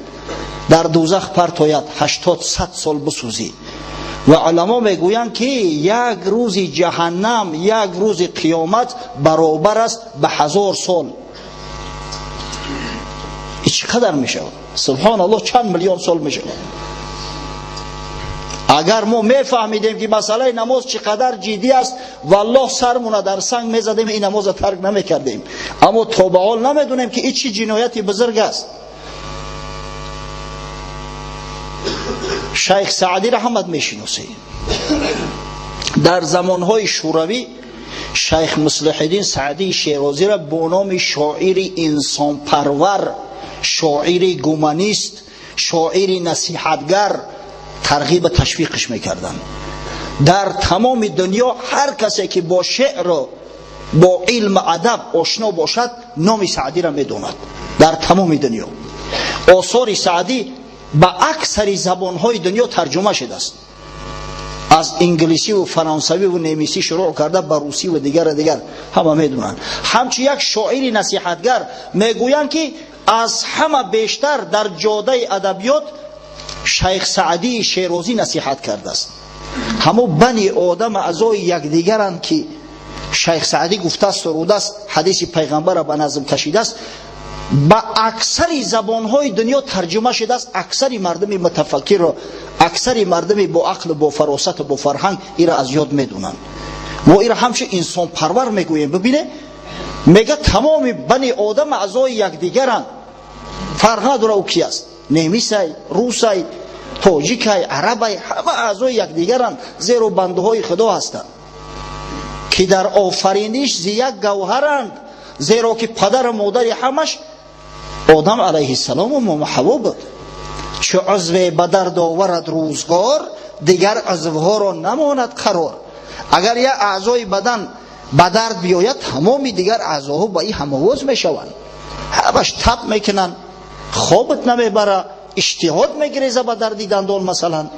дар дӯзах партояд, 80-100 сол бисӯзӣ. Ва уламо мегӯянд, ки як рӯзи ҷаҳаннам, як рӯзи қиёмат баробар аст ба 1000 сол. Чӣ қадар мешавад? Субҳоналлоҳ, чанд миллион сол мешавад. Агар мо мефаҳмидем, ки масъалаи намоз чӣ қадар ҷиддӣ аст, валлоҳ, сармона дар санг мезадем, ин намоза тарк намекардем. Аммо то ба ҳол намедонем, ки ин чӣ ҷинояти бузург аст. Шайх Саъдиро ҳамат мешиносед. Дар замонҳои шӯравӣ Шайх Муслиҳиддин Саъдии Шерозиро бо номи шоири инсонпарвар, шоири гуманист, шоири насиҳатгар тарғиба ташвиқш мекарданд. Дар тамоми дунё ҳар касе ки бо шеъру бо илму адаб ошно бошад, номи Саъдиро медонад. Дар тамоми дунё осори Саъдӣ ба аксари забонҳои дунё тарҷума шудааст, аз инглисиву фаронсавиву немисӣ шурӯъ карда ба русиву дигару дигар, ҳама медонанд. Ҳамчун як шоири насиҳатгар мегӯянд, ки аз ҳама бештар дар ҷодаи адабиёт Шайх Саъдии Шерозӣ насиҳат кардааст. Ҳамо бани одам аъзои якдигаранд, ки Шайх Саъдӣ гуфтааст, сурудааст, ҳадиси пайғамбарро ба назм кашидааст, ба аксари забонҳои дунё тарҷума шудааст. Аксари мардуми мутафаккирро, аксари мардуми бо ақлу бо фаросату бо фарҳанг ира аз ёд медонанд. Мо ира ҳамчун инсонпарвар мегӯем. Бибине, мега тамоми бани одам аъзои якдигаранд, фарқ надора ӯ ки аст: немисай, русай, тоҷикай, арабай, ҳама аъзои якдигаранд, зеро бандаҳои Худо ҳастанд, ки дар офариниш зи як гавҳаранд, зеро ки падару модари ҳамаш Одам алайҳиссалому момо Ҳаво буд. Чу узве ба дард оварад рӯзгор, дигар узвҳоро намонад қарор. Агар як аъзои бадан ба дард биёяд, тамоми дигар аъзоҳо ба ин ҳамовоз мешаванд, ҳамаш тап мекунанд, хобат намебара, иштиҳод мегиреза ба дарди дандон масалан.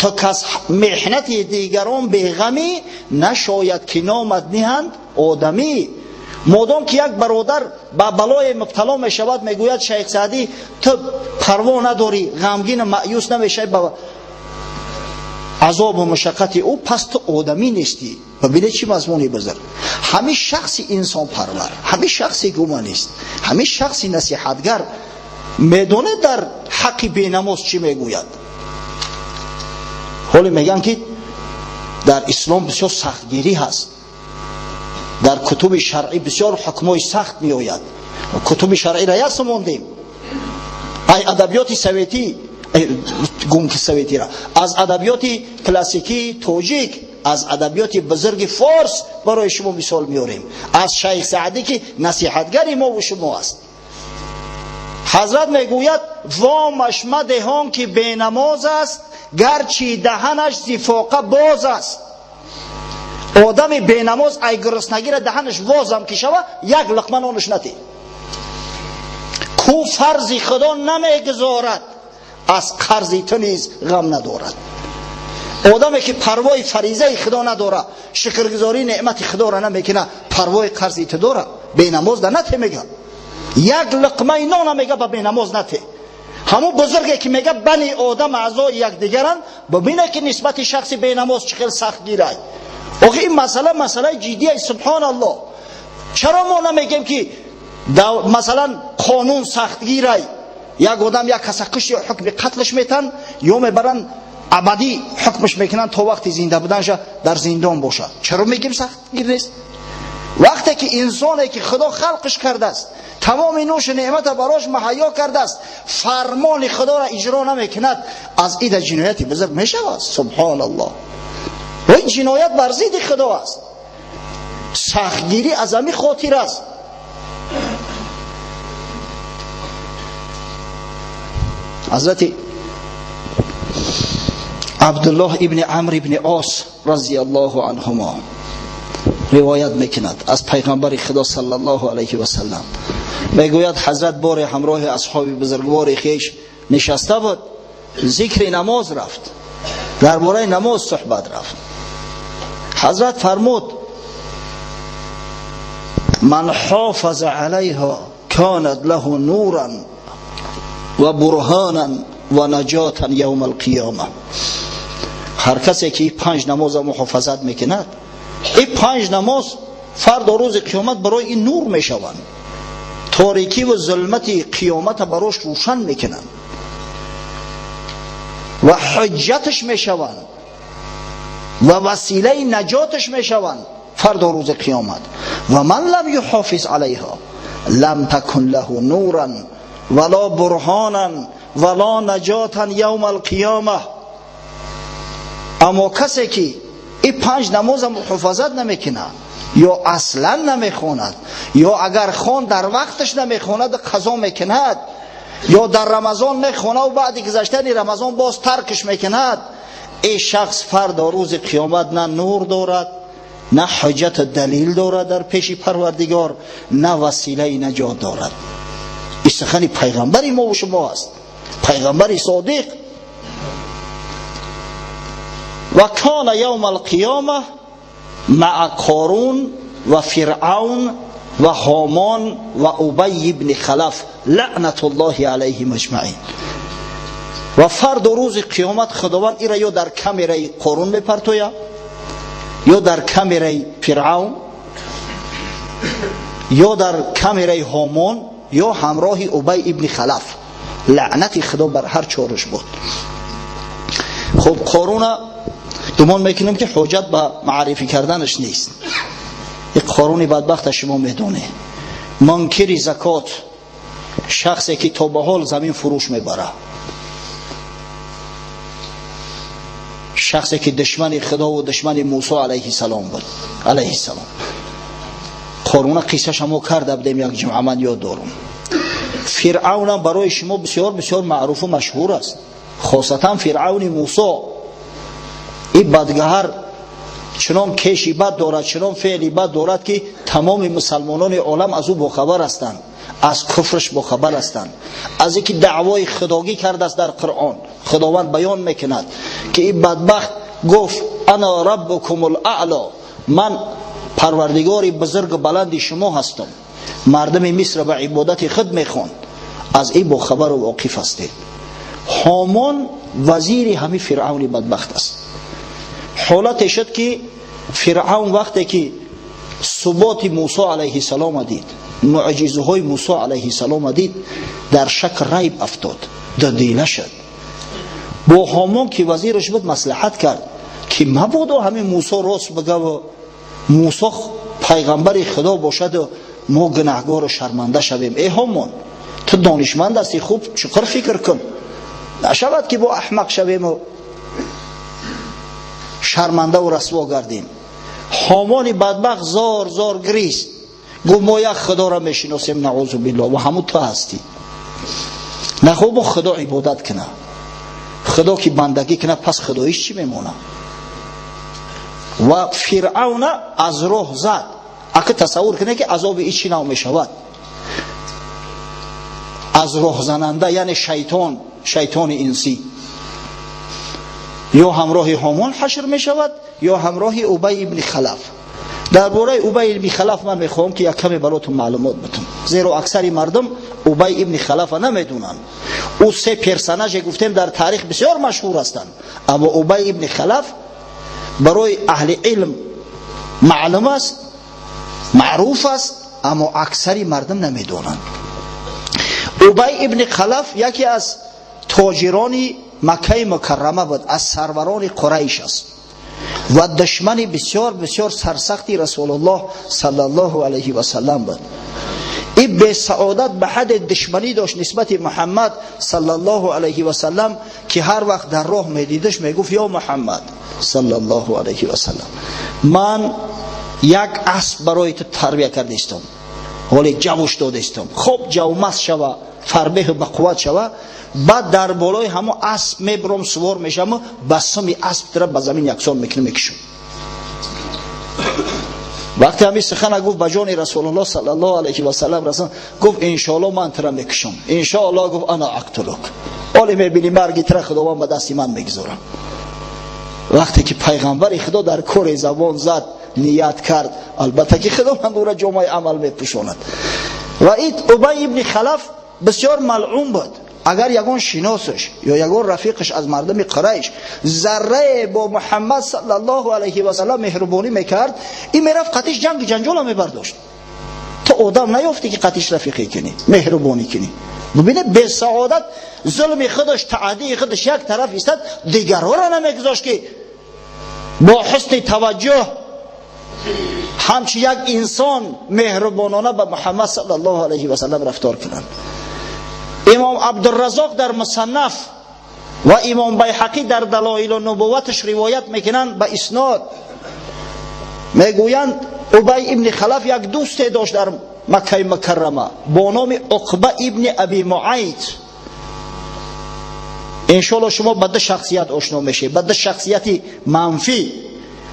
То кас меҳнати дигарон беғамӣ нашояд ки номат ниҳанд одамӣ. Модом ки як бародар ба балое мубтало мешавад, мегӯяд Шайх Саъдӣ, ту парво надорӣ, ғамгину маъюс намешавӣ ба азобу мушаққати ӯ, пас ту одамӣ нестӣ. Бибинед чӣ мазмуни бузург. Ҳамин шахси инсонпарвар, ҳамин шахси гуманист, ҳамин шахси насиҳатгар медонад дар ҳаққи бенамоз чӣ мегӯяд. Ҳоле мегӯянд ки дар ислом бисёр сахтгирӣ ҳаст, дар кутуби шаръӣ бисёр ҳукмҳои сахт меояд. Кутуби шаръиро ясм мондем, ай адабиёти советӣ, гум советира, аз адабиёти классикии тоҷик, аз адабиёти бузурги форс барои шумо мисол меорем, аз Шайх Саъдӣ ки насиҳатгари мо шумо аст. Ҳазрат мегӯяд: вомаш мадеҳон ки бенамоз аст, гарчи даҳанаш зифоқа боз аст. Одами бенамоз ай гуруснагира даҳанаш возам ки шава, як луқма нонаш натӣ. Ку фарзи Худо намегузорад, аз қарзи ту низ ғам надорад. Одаме ки парвои фаризаи Худо надора, шукргузории неъмати Худоро намекуна, парвои қарзи ту дора. Бенамоз да нате мега, як луқмаи нона мега ба бенамоз нате. Ҳамун бузурге ки мега бани одам аъзои якдигаранд, бибине ки нисбати шахси бенамоз чӣ хел сахт гирай. Охи ин масъала масъалаи ҷиддия, субҳоналлоҳ. Чаро мо намегем ки масалан қонун сахтгирай, як одам як каса кушт, ё ҳукми қатлш метан, ё мебаранд абадӣ ҳукмш мекунанд то вақти зинда буданша дар зиндон бошад. Чаро мегем сахтгир нест? Вақте ки инсоне ки Худо халқш кардааст, тамоми нӯшу неъмата барош муҳайё кардааст, фармони Худоро иҷро намекунад, аз ида ҷинояти бузург мешавад. Субҳоналлоҳ. Ин ҷиноят бар зидди Худо аст. Сахтгирӣ аз ҳамин хотир аст. Ҳазрати Абдуллоҳ ибни Амр ибни Ос разияллоҳу анҳумо ривоят мекунад аз пайғамбари Худо саллаллоҳу алайҳи васаллам. Мегӯяд ҳазрат боре ҳамроҳи асҳоби бузургвори хеш нишаста буд, зикри намоз рафт, дар бораи намоз суҳбат рафт. Ҳазрат фармуд: ман ҳофаза алайҳо канат лаҳу нуран ва бурҳонан ва наҷотан явма алқиёма. Ҳар касе ки панҷ намоза муҳофазат мекунад, ин панҷ намоз фардо рӯзи қиёмат барои ин нур мешаванд, торикӣ ва зулмати қиёмата барош рӯшан мекунанд ва ҳуҷҷаташ мешаванд ва василаи наҷоташ мешаванд фардо рӯзи қиёмат. Ва ман лам юҳофиз алайҳо лам такун лаҳу нуран вала бурҳонан вала наҷотан явма алқиёма. Аммо касе ки ин панҷ намоза муҳофазат намекунад, ё аслан намехонад, ё агар хон дар вақташ намехонад қазо мекунад, ё дар Рамазон мехонад ва баъди гузаштани Рамазон боз таркш мекунад, ин шахс фардо рӯзи қиёмат на нур дорад, на ҳуҷҷату далил дорад дар пеши Парвардигор, на василаи наҷот дорад. Ин сухани пайғамбари мо шумо аст, пайғамбари содиқ. Ва кана явма алқиёма маа Қорун ва Фиръавн ва Ҳомон ва Убай ибни Халаф лаънатуллоҳи алайҳим аҷмаин. Ва фардо рӯзи қиёмат Худованд ира ё дар камераи Қорун мепартояд, ё дар камераи Фиръавн, ё дар камераи Ҳомон, ё ҳамроҳи Убай ибни Халаф. Лаънати Худо бар ҳар чораш буд. Хуб, Қоруна гумон мекунем ки ҳоҷат ба маърифӣ карданаш нест. Ин Қоруни бадбахта шумо медонед, мункири закот, шахсе ки то ба ҳол замин фурӯш мебарад, шахсе ки душмани Худо ва душмани Мусо алайҳиссалом буд, алайҳиссалом. Қоруна қиссаша мо карда будем як ҷумъа, ман ёд дорам. Фиръавнам барои шумо бисёр бисёр маъруфу машҳур аст, хосатан Фиръавни Мусо. Ин бадгаҳар чунон кеши бад дорад, чунон феъли бад дорад ки тамоми мусалмонони олам аз ӯ бохабар ҳастанд, аз куфрш бохабар ҳастанд, аз инки даъвои худогӣ кардааст дар Қуръон. Худованд баён мекунад, ки ин бадбахт гуфт: ана раббукумул аъло, ман парвардигори бузург баланди шумо ҳастам. Мардуми Миср ба ибодати худ мехонд. Аз ин бохабару воқиф ҳастед. Ҳомон вазири ҳами Фиръавни бадбахт аст. Ҳолате шуд, ки Фиръавн вақте ки суботи Мусо алайҳиссалома дид, муъҷизаҳои Мусо алайҳиссалома дид, дар шак райб афтод, дудила шуд. Бо Ҳомон, ки вазираш буд, маслиҳат кард, ки мабодо ҳамин Мусо рост бигаву Мусо пайғамбари Худо бошаду мо гунаҳгору шарманда шавем. Э Ҳомон, ту донишманд ҳастӣ, хуб чуқур фикр кун, нашавад ки бо аҳмақ шавему шармандаву расво гардем. Ҳомони бадбахт зор зор гирист, гуфт: мо як Худоро мешиносем, наъузу биллоҳ, ва ҳамун ту ҳастӣ. Нахо бо Худо ибодат куна, Худо ки бандагӣ куна, пас худоиш чӣ мемона? Ва Фиръавна аз роҳ зад. Ака, тасаввур кунед, ки азоби и чӣ нав мешавад. Аз роҳзананда, яъне шайтон, шайтони инсӣ, ё ҳамроҳи Ҳомон ҳашр мешавад, ё ҳамроҳи Убай ибни Халаф. Дар бораи Убай ибни Халаф ман мехоҳам, ки як каме баротон маълумот битам, зеро аксари мардум Убай ибни Халафа намедонанд. Ӯ се персонаже гуфтем, дар таърих бисёр машҳур ҳастанд, аммо Убай ибни Халаф барои аҳли илм маълум аст, маъруф аст, аммо аксари мардум намедонанд. Убай ибни Халаф яке аз тоҷирони Маккаи Мукаррама буд, аз сарварони Қурайш аст ва душмани бисёр бисёр сарсахти Расулуллоҳ саллаллоҳу алайҳи васаллам буд. Ин бесаодат ба ҳадде душманӣ дошт нисбати Муҳаммад саллаллоҳу алайҳи васаллам, ки ҳар вақт дар роҳ медидаш, мегуфт: ё Муҳаммад саллаллоҳу алайҳи васаллам, ман як асп барои ту тарбия кардаистам, ҳоле ҷавуш додаистам, хоб ҷавмаст шава, фарбеҳу бақувват шава, баъд дар болои ҳамо асп мебуром, сувор мешаваму ба суми асп тура ба замин яксон мекунам, мекушам. Вақте ҳамин сухана гуфт, ба ҷони Расулуллоҳ саллаллоҳу алайҳи васаллам расон, гуфт: иншоалло ман тура мекушам, иншоалло. Гуфт: ана актулук, ҳоле мебини, марги тура Худованд ба дасти ман мегузорам. Вақте ки пайғамбари Худо дар кори забон зад, ният кард, албатта ки Худованд ӯра ҷомаи амал мепӯшонад. Ва ин Убай ибни Халаф бисёр малъун буд. Агар ягон шиносаш ё ягон рафиқаш аз мардуми Қурайш заррае бо Муҳаммад саллаллоҳу алайҳи васаллам меҳрубонӣ мекард, ин мерафт, қатиш ҷанги ҷанҷола мебардошт. То одам наёфтӣ, ки қатиш рафиқӣ кунӣ, меҳрубонӣ кунӣ. Бубинед, бесаодат зулми худаш, таъдии худаш як тараф истад, дигарҳоро намегузошт, ки бо ҳусни таваҷҷӯҳ, ҳамчун як инсон меҳрубонона ба Муҳаммад саллаллоҳу алайҳи васаллам рафтор кунанд. Имом Абдураззоқ дар Мусаннаф ва имом Байҳақӣ дар Далоилу нубувваташ ривоят мекунанд ба иснод, мегӯянд: Убай ибни Халаф як дӯсте дошт дар Маккаи Мукаррама бо номи Уқба ибни Аби Муайт. Иншоалло шумо ба ду шахсият ошно мешавед, ба ду шахсияти манфӣ.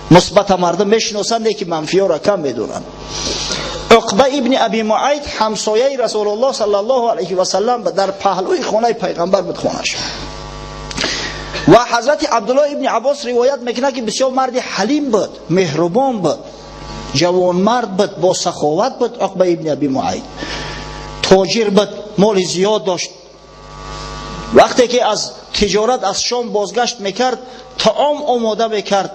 Мусбата мардум мешиносанд, леки манфиёро кам медонанд. Уқба ибни Аби Муайт ҳамсояи Расулуллоҳ саллаллоҳу алайҳи васаллам, дар паҳлӯи хонаи пайғамбар буд хонаш. Ва ҳазрати Абдуллоҳ ибни Аббос ривоят мекунад, ки бисёр марди ҳалим буд, меҳрубон буд, ҷавонмард буд, бо саховат буд. Уқба ибни Аби Муайт тоҷир буд, моли зиёд дошт. Вақте ки аз тиҷорат аз Шом бозгашт мекард, таом омода мекард,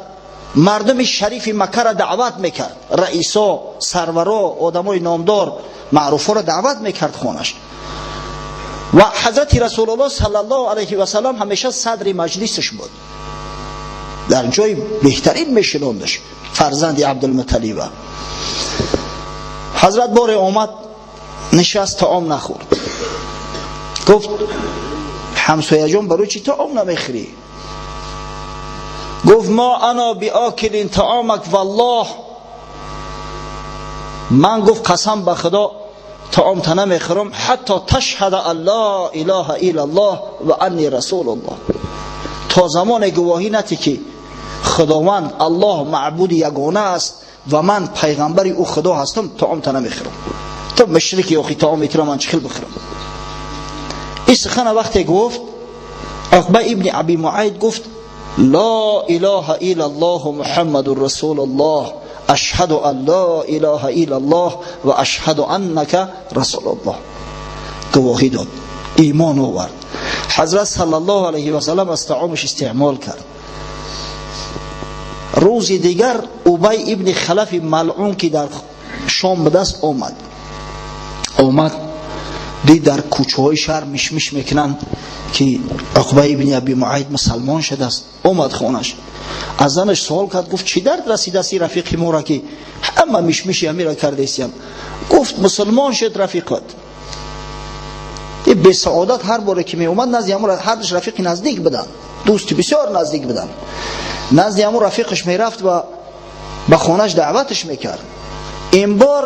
мардуми шарифи Маккара даъват мекард, раисо, сарваро, одамои номдор, маъруфҳоро даъват мекард хонаш. Ва ҳазрати Расулуллоҳ саллаллоҳу алайҳи васаллам ҳамеша садри маҷлисаш буд, дар ҷои беҳтарин мешинондаш фарзанди Абдулмуталиба. Ҳазрат боре омад, нишаст, таом нахӯрд. Гуфт: ҳамсояҷон, барои чӣ таом намехӯрӣ? Гуфт: ма ана биокилин таомак валлоҳ. Ман, гуфт, қасам ба Худо, таомта намехӯрам, ҳатто ташҳада ан ла илаҳа иллаллоҳ ва анни расулуллоҳ, то замоне гувоҳӣ натӣ, ки Худованд Аллоҳ маъбуди ягона аст ва ман пайғамбари ӯ Худо ҳастам, таомта намехӯрам. Ту мушрики, охи таоми туро ман чӣ хел бихӯрам? Ин сухана вақте гуфт, Уқба ибни Аби Муайт гуфт: ла илаҳа иллаллоҳ Муҳаммадур расулуллоҳ, ашҳаду ан ла илаҳа иллаллоҳ ва ашҳаду аннака расулуллоҳ. Гувоҳӣ дод, имон овард. Ҳазрат саллаллоҳу алайҳи васаллам аз таомаш истеъмол кард. Рӯзи дигар Убай ибни Халафи малъун, ки дар Шом ба даст омад, дид дар кӯчаҳои шаҳр мишмиш мекунанд, ки Уқба ибни Аби Муайт мусалмон шудааст. Омад хонаш, аз занаш суол кард, гуфт: чӣ дард расидааст рафиқи моро, ки ҳама мишмиши ҳамира кардаистиям? Гуфт: мусулмон шуд рафиқат. Бесаодат ҳар боре ки меомад назди ҳамон, ҳардуш рафиқи наздик буданд, дӯсти бисёр наздик буданд, назди ҳамон рафиқаш мерафт ва ба хонаш даъваташ мекард. Ин бор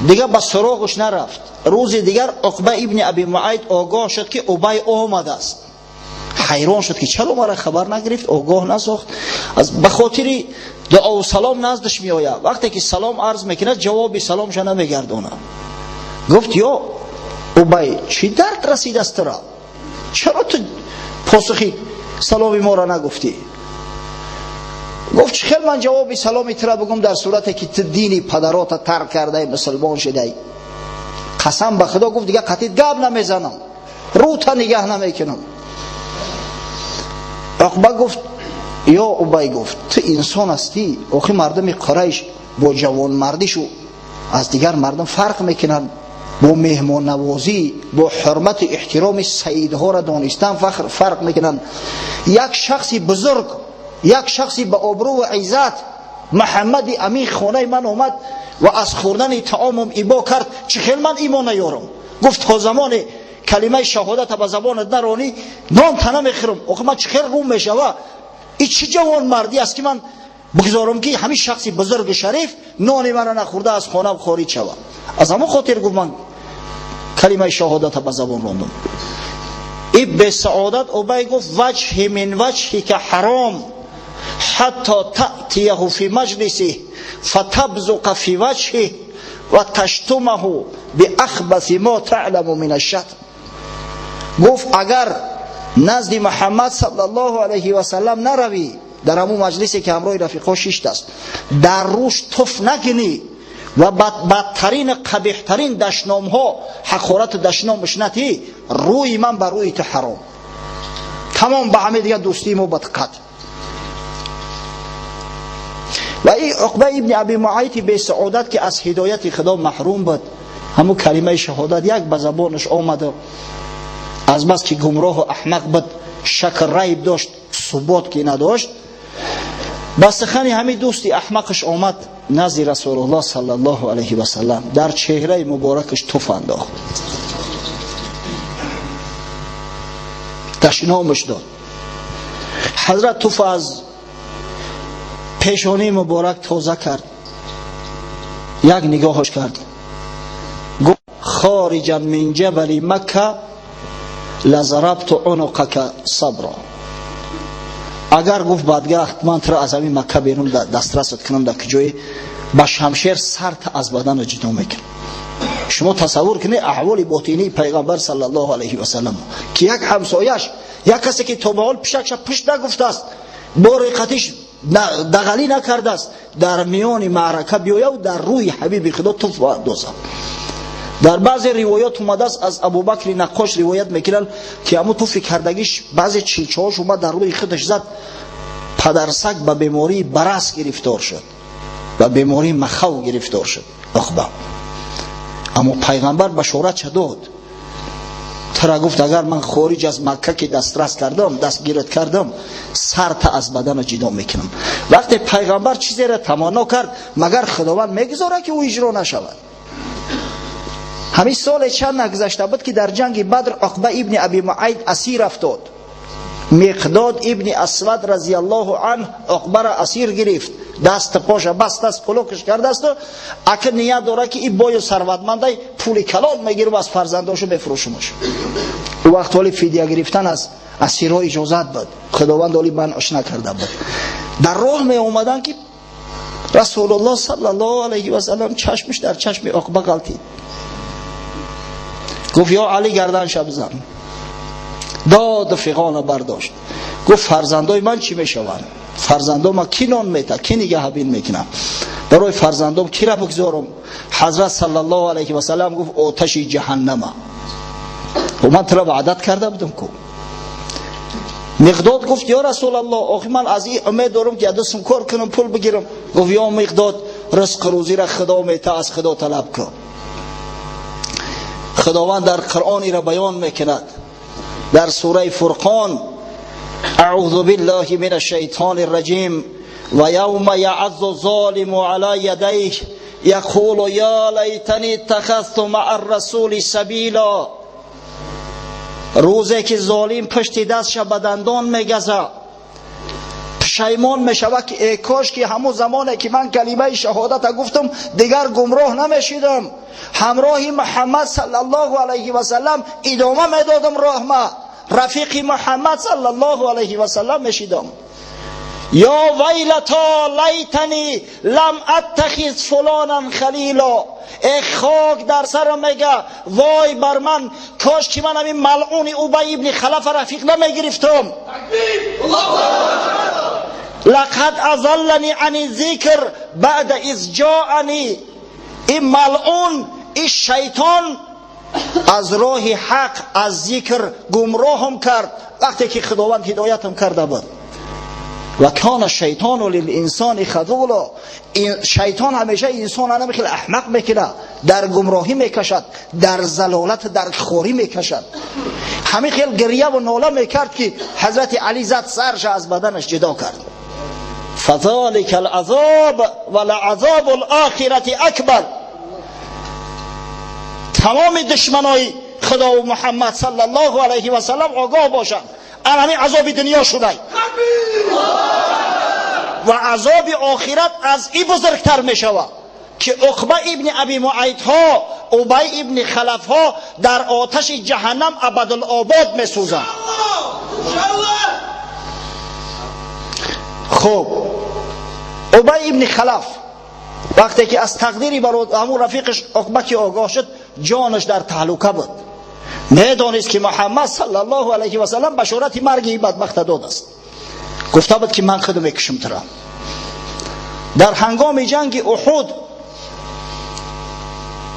дигар ба суроғаш нарафт. Рӯзи дигар Уқба ибни Аби Муайт огоҳ шуд, ки Убай омадааст. Ҳайрон шуд, ки чаро мара хабар нагирифт, огоҳ насохт. Ба хотири дуову салом наздаш меояд. Вақте ки салом арз мекунад, ҷавоби саломша намегардонад. Гуфт: ё Убай, чӣ дард расидааст тура? Чаро ту посухи саломи моро нагуфтӣ? Гуфт: чӣ хел ман ҷавоби саломи тура бигум, дар сурате ки ту дини падарота тарк кардаи, мусулмон шудаи? Қасам ба Худо, гуфт, дигар қатит гап намезанам, рӯта нигаҳ намекунам. Уқба гуфт: ё Убай, гуфт, ту инсон ҳастӣ, охи мардуми Қурайш бо ҷавонмардишу аз дигар мардум фарқ мекунанд, бо меҳмоннавозӣ, бо ҳурмату эҳтироми саидҳоро донистан фарқ мекунанд. Як шахси бузург, як шахси ба обрӯ ва иззат, Муҳаммади Амин, хонаи ман омад ва аз хӯрдани таомам ибо кард, чӣ хел ман имон наёрам? Гуфт: то замоне калимаи шаҳодата ба забонат наронӣ, нон та намехӯрам. Охи ман чӣ хел рӯм мешава? И чӣ ҷавонмардӣ аст, ки ман бигзорам, ки ҳамин шахси бузурги шариф нони мана нахӯрда аз хонам хориҷ шава? Аз ҳамон хотир, гуфт, ман калимаи шаҳодата ба забон рондам. И бесаодат Убай гуфт: ваҷҳи мин ваҷҳика ҳаром ҳатто таътияҳу фи маҷлисиҳ фатабзуқа фи ваҷҳиҳ ва таштумаҳу биахбаси мо таъламу мин ашшатм. Гуфт: агар назди Муҳаммад саллаллоҳу алайҳи васаллам наравӣ, дар ҳамун маҷлисе ки ҳамроҳи рафиқҳо шиштааст, дар рӯш туф накунӣ ва бадтарин, қабеҳтарин дашномҳо, ҳақорату дашномаш натӣ, рӯи ман ба рӯи ту ҳаром. Тамом, ба ҳаме дигар дӯстии мо ба қатъ. Ва ин Уқба ибни Аби Муайти бесаодат, ки аз ҳидояти Худо маҳрум буд, ҳамун калимаи шаҳодат як ба забонаш омаду аз бас ки гумроҳу аҳмақ буд, шакр райб дошт, субот ки надошт, ба сухани ҳамин дӯсти аҳмақаш омад назди Расулуллоҳ саллаллоҳу алайҳи васаллам, дар чеҳраи муборакаш туф андохт, дашномаш дод. Ҳазрат туф аз пешонии муборак тоза кард, як нигоҳаш кард, гуфт: хориҷан мин ҷабали Макка лазарабту унуқака сабро. Агар, гуфт, бадгахт, ман туро аз ҳамин Макка берун дастрасат кунам, дар куҷое ба шамшер сарта аз бадана ҷудо мекунам. Шумо тасаввур кунед аҳволи ботинии пайғамбар саллаллоҳу алайҳи васаллам, ки як ҳамсояш, як касе ки то ба ҳол пишакша пушт нагуфтааст, бо реқатиш дағалӣ накардааст, дар миёни маърака биёяву дар рӯи ҳабиби Худо туф андозад. Дар баъзе ривоят омадааст, аз Абубакри Наққош ривоят мекунанд, ки ҳамун туфи кардагиш баъзе чилчаҳош омад, дар рӯи худаш зад, падарсаг ба бемории барас гирифтор шуд, ба бемории махав гирифтор шуд Уқба. Аммо пайғамбар башоратша дод. Тура, гуфт, агар ман хориҷ аз Макка ки дастрас кардам, дастгират кардам, сарта аз бадана ҷудо мекунам. Вақте пайғамбар чизеро таманно кард, магар Худованд мегузорад, ки ӯ иҷро нашавад? Ҳамин соле чанд нагузашта буд, ки дар ҷанги Бадр Уқба ибни Аби Муайт асир афтод. Миқдод ибни Асвад разияллоҳу анҳ Уқбаро асир гирифт, даст поша бастааст, пулокаш кардасту ака ният дорад, ки и бою сарватмандай, пули калон мегиру аз фарзандошу мефурӯшумаш. Ӯ вақт ҳоли фидия гирифтан аз асирҳо иҷозат буд, Худованд оли манъш накарда буд. Дар роҳ меомаданд, ки Расулуллоҳ саллаллоҳу алайҳи васаллам чашмиш дар чашми Уқба ғалтид. Гуфт: ё Али, гарданша бизан. Дод фиғона бардошт, гуфт фарзандои ман чӣ мешаванд? Фарзандом ма ки нон мета, ки нигаҳбин мекунам? Барои фарзандом кира бигзорам? Ҳазрат саллаллоҳу алайҳи васаллам гуфт оташи ҷаҳаннама. Ман тура ваъдат карда будам ку. Миқдод гуфт ё расулаллоҳ, охи ман аз ин умед дорам ки дастам кор кунам, пул бигирам. Гуфт ё Миқдод, ризқ рӯзиро Худо мета, аз Худо талаб кун. Худованд дар Қуръон ира баён мекунад дар сураи Фурқон: аъузу биллаҳи минаш шайтони раҷим ва явма яъаззу золиму ала ядайҳ яқулу я лайтани иттахазту маъа ррасули сабила. Рӯзе ки золим пушти дастша ба дандон мегаза, пушаймон мешавад ки э кош ки ҳамун замоне ки ман калимаи шаҳодата гуфтам, дигар гумроҳ намешидам, ҳамроҳи Муҳаммад саллаллоҳу алайҳи васаллам идома медодам роҳма, рафиқи Муҳаммад саллаллоҳу алайҳи васаллам мешидам. Ё вайлато лайтани лам аттахиз фулонан халило. Э хок дар сарам, мега, вой бар ман, кош ки ман ҳамин малъуни Убай ибни Халафа рафиқ намегирифтам. Лақад азаллани ани зикр баъда из ҷоани. Ин малъун, ин шайтон аз роҳи ҳақ, аз зикр гумроҳам кард, вақте ки Худованд ҳидоятам карда буд. Ва кана шайтону лилинсони хазула. Шайтон ҳамеша инсона хеле аҳмақ мекунад, дар гумроҳӣ мекашад, дар залолат, дар хорӣ мекашад. Ҳамин хел гирья ва нола мекард ки Ҳазрати Али зад, сарша аз баданаш ҷудо кард. Фазалика алазоб ва лаазобу алохирати акбар. Тамоми душманои Худову Муҳаммад саллаллоҳу алайҳи васаллам огоҳ бошанд, ан ҳамин азоби дунё шудай ва азоби охират аз и бузургтар мешавад, ки Уқба ибни Аби Муайтҳо, Убай ибни Халафҳо дар оташи ҷаҳаннам абадулобод месӯзанд. Хуб, Убай ибни Халаф вақте ки аз тақдири ҳамун рафиқаш Уқба ки огоҳ шуд, ҷонаш дар таҳлука буд. Медонист ки Муҳаммад саллаллоҳу алайҳи васаллам башорати марги ин бадбахта додааст. Гуфта буд ки ман худу мекушам тура. Дар ҳангоми ҷанги Уҳуд,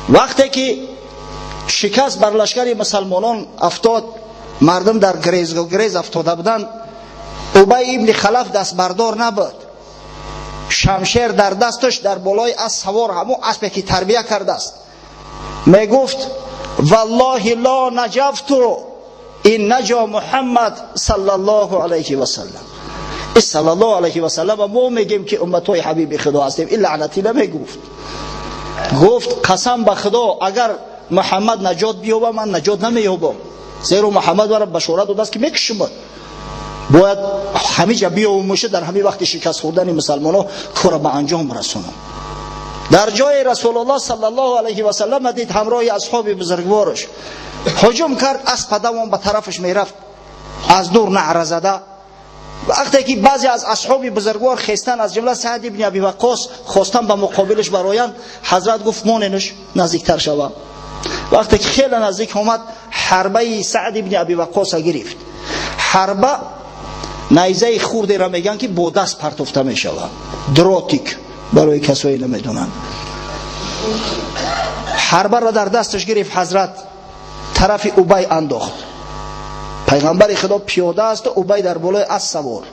вақте ки шикаст бар лашкари мусалмонон афтод, мардум дар грез афтода буданд, Убай ибни Халаф дастбардор набуд. Шамшер дар дасташ, дар болои асп савор, ҳамун аспе ки тарбия кардааст, мегуфт: валлоҳи ло наҷафту ин наҷо Муҳаммад саллаллоҳу алайҳи васаллам. И саллаллоҳу алайҳи васаллам, мо мегем ки умматҳои ҳабиби Худо ҳастем, ин лаънатӣ намегуфт. Гуфт: қасам ба Худо, агар Муҳаммад наҷот биёба, ман наҷот намеёбам, зеро Муҳаммад маро башорат додааст ки мекушумад. Бояд ҳамиҷа биёвумуша, дар ҳамин вақти шикаст хӯрдани мусалмонҳо кора ба анҷом расонам. Дар ҷои Расулуллоҳ саллаллоҳу алайҳи васаллам дид, ҳамроҳи асҳоби бузургвораш ҳуҷум кард, асп давон ба тарафаш мерафт, аз дур наъра зада. Вақте ки баъзе аз асҳоби бузургвор хестан, аз ҷумла Саъд ибни Аби Ваққос, хостан ба муқобилаш бароянд, ҳазрат гуфт: моненаш, наздиктар шава. Вақте ки хеле наздик омад, ҳарбаи Саъд ибни Аби Ваққоса гирифт. Ҳарба найзаи хурдеро мегӯянд, ки бо даст партофта мешавад, дротик барои касое намедонанд. Ҳарбаро дар дасташ гирифт, ҳазрат тарафи Убай андохт. Пайғамбари Худо пиёда аст, Убай дар болои асп савор.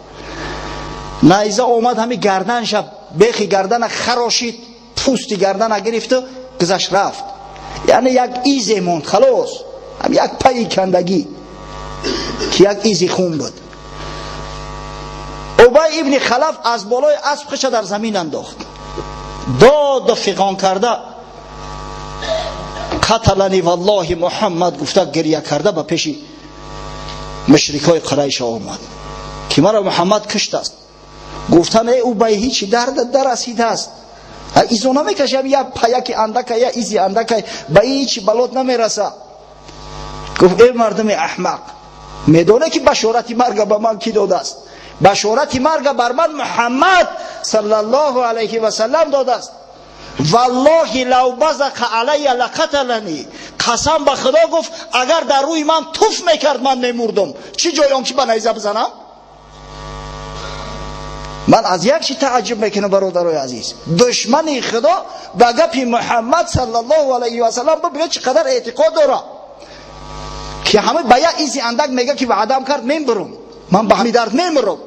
Найза омад ҳами гарданша, бехи гардана харошид, пӯсти гардана гирифту гузашт, рафт. Яъне як изе монд, халос, як пайи кандагӣ, ки як изи хун буд. Убай ибни Халаф аз болои асп хиша дар замин андохт, доду фиғон карда, қаталани валлоҳи Муҳаммад гуфта, гирья карда ба пеши мушрикҳои Қурайша омад, ки маро Муҳаммад куштааст. Гуфтан: э Убай, ҳичи дардат дарасидааст, изо намекашам, я паяки андака, я изи андакай, ба ҳичи балот намераса. Гуфт: э мардуми аҳмақ, медоне ки башорати марга ба ман кӣ додааст? Башорати марга бар ман Муҳаммад саллаллоҳу алайҳи васаллам додааст. Валлоҳи лав базақа алайя лақаталани. Қасам ба Худо, гуфт, агар дар рӯи ман туф мекард, ман мемурдум, чӣ ҷои он ки ба найза бизанам. Ман аз як чи тааҷҷуб мекунам, бародарои азиз. Душмани Худо ба гапи Муҳаммад саллаллоҳу алайҳи васаллам бибинед, чӣ қадар эътиқод дорад, ки ҳама ба як изи андак мега, ки ваъдам кард, мембурум, ман ба ҳами дард мемурам.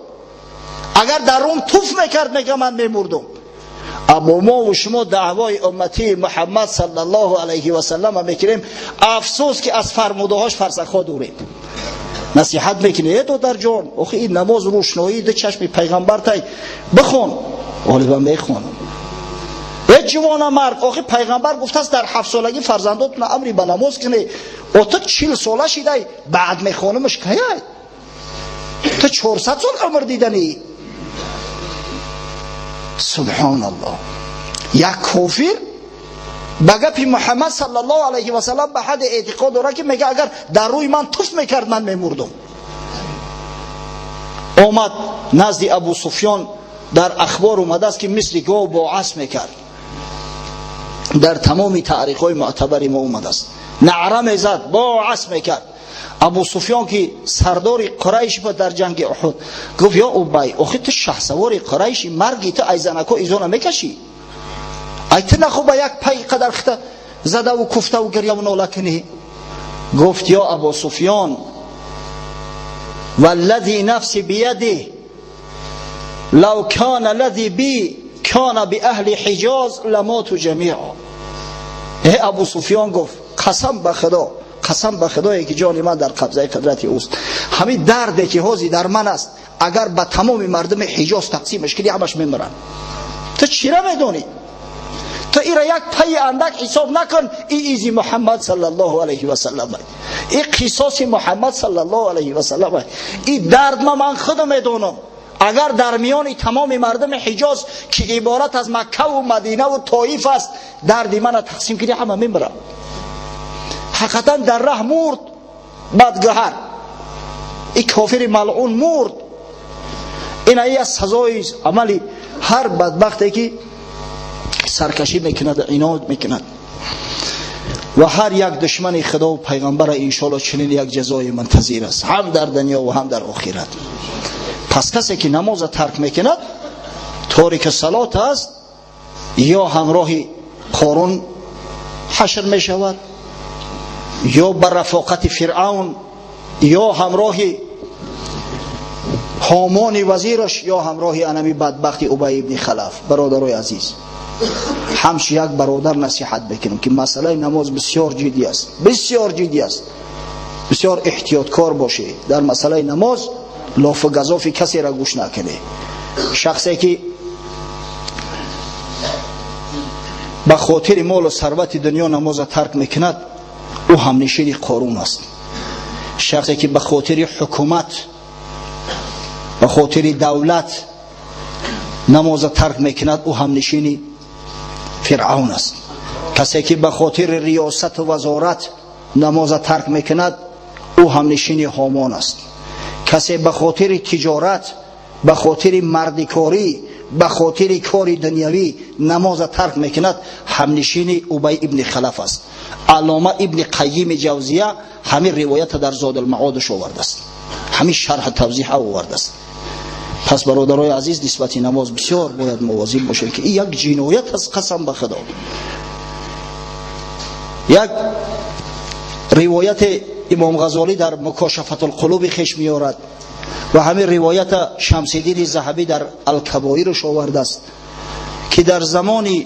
Агар дар рум туф мекард, мега, ман мемурдум. Аммо мо шумо даъвои умматии Муҳаммад саллаллоҳу алайҳи васаллама мекунем. Афсӯс, ки аз фармудаҳош фарсахҳо дурем. Насиҳат мекунӣ: э додарҷон, охи ин намоз рӯшноии ду чашми пайғамбар тай, бихон. Ғолибан мехонам. Э ҷувона мард, охи пайғамбар гуфтааст, дар 7 солагӣ фарзандотона амри ба намоз кунӣ. О ту 40 сола шидай, баъд мехонамаш, каяй? Ту 400 сол умр диданӣ. Субҳоналлоҳ, як кофир ба гапи Муҳаммад саллаллоҳу алайҳи васаллам ба ҳадди эътиқод дорад, ки мега, агар дар рӯи ман туф мекард, ман мемурдум. Омад назди Абу Суфён. Дар ахбор омадааст, ки мисли гов бо асп мекард. Дар тамоми таърихҳои мӯътабари мо омадааст, наъра мезад, бо асп мекард. Абу Суфён, ки сардори Қурайш буд дар ҷанги Уҳуд, гуфт: ё Убай, охи ту шаҳсавори Қурайши, марги ту ай занако изона мекашӣ, ай ту нахӯба як пай қадар хита задаву куфтаву гиряву нола кунӣ. Гуфт: ё Абу Суфён, валлази нафси биядih, лав кана лази би кана би аҳли Ҳиҷоз ламоту ҷамиа. Э Абу Суфён, гуфт, қасам ба Худо, қасам ба Худое ки ҷони ман дар қабзаи қудрати ӯст, ҳамин дарде ки ҳозир дар ман аст, агар ба тамоми мардуми Ҳиҷоз тақсимаш кунӣ, ҳамаш мемиранд. Ту чира медонӣ? Ту ира як пайи андак ҳисоб накун. И изи Муҳаммад саллаллоҳу алайҳи васаллам, и қисоси Муҳаммад саллаллоҳу алайҳи васаллам. И дард ма ман худо медонам. Агар дар миёни тамоми мардуми Ҳиҷоз, ки иборат аз Маккаву Мадинаву Тоиф аст, дарди мана тақсим кунӣ, ҳама мемиранд. Ҳақиқатан дар раҳ мурд бадгӯҳар, и кофири малъун мурд. Ин ай аз сазои амали ҳар бадбахте, ки саркашӣ мекунад, инод мекунад. Ва ҳар як душмани Худову пайғамбара, иншоалло, чунин як ҷазои мунтазир аст, ҳам дар дунё ва ҳам дар охират. Пас касе ки намоза тарк мекунад, торики салот аст, ё ҳамроҳи Қорун ҳашр мешавад, ё ба рафоқати Фиръавн, ё ҳамроҳи Ҳомони вазираш, ё ҳамроҳи анами бадбахти Убай ибни Халаф. Бародарои азиз, ҳамчи як бародар насиҳат бекунем, ки масъалаи намоз бисёр ҷиддӣ аст, бисёр ҷиддӣ аст. Бисёр эҳтиёткор бошед дар масъалаи намоз. Лофу газофи касеро гӯш накунед. Шахсе ки ба хотири молу сарвати дунё намоза тарк мекунад, ӯ ҳамнишини Қорун аст. Шахсе ки ба хотири ҳукумат, ба хотири давлат намоза тарк мекунад, ӯ ҳамнишини Фиръавн аст. Касе ки ба хотири риёсату вазорат намоза тарк мекунад, ӯ ҳамнишини Ҳомон аст. Касе ба хотири тиҷорат, ба хотири мардикорӣ, ба хотири кори дунявӣ намоза тарк мекунад, ҳамнишини Убай ибни Халаф аст. Аллома Ибни Қайими Ҷавзия ҳамин ривоята дар Зодулмаодаш овардааст, ҳамин шарҳу тавзиҳа овардааст. Пас, бародарои азиз, нисбати намоз бисёр бояд мувозиб бошем, ки ин як ҷиноят аст, қасам ба Худо. Як ривояте Имом Ғазолӣ дар Мукошафатулқулуби хеш меорад ва ҳамин ривоята Шамсиддини Заҳабӣ дар Алкабоираш овардааст, ки дар замони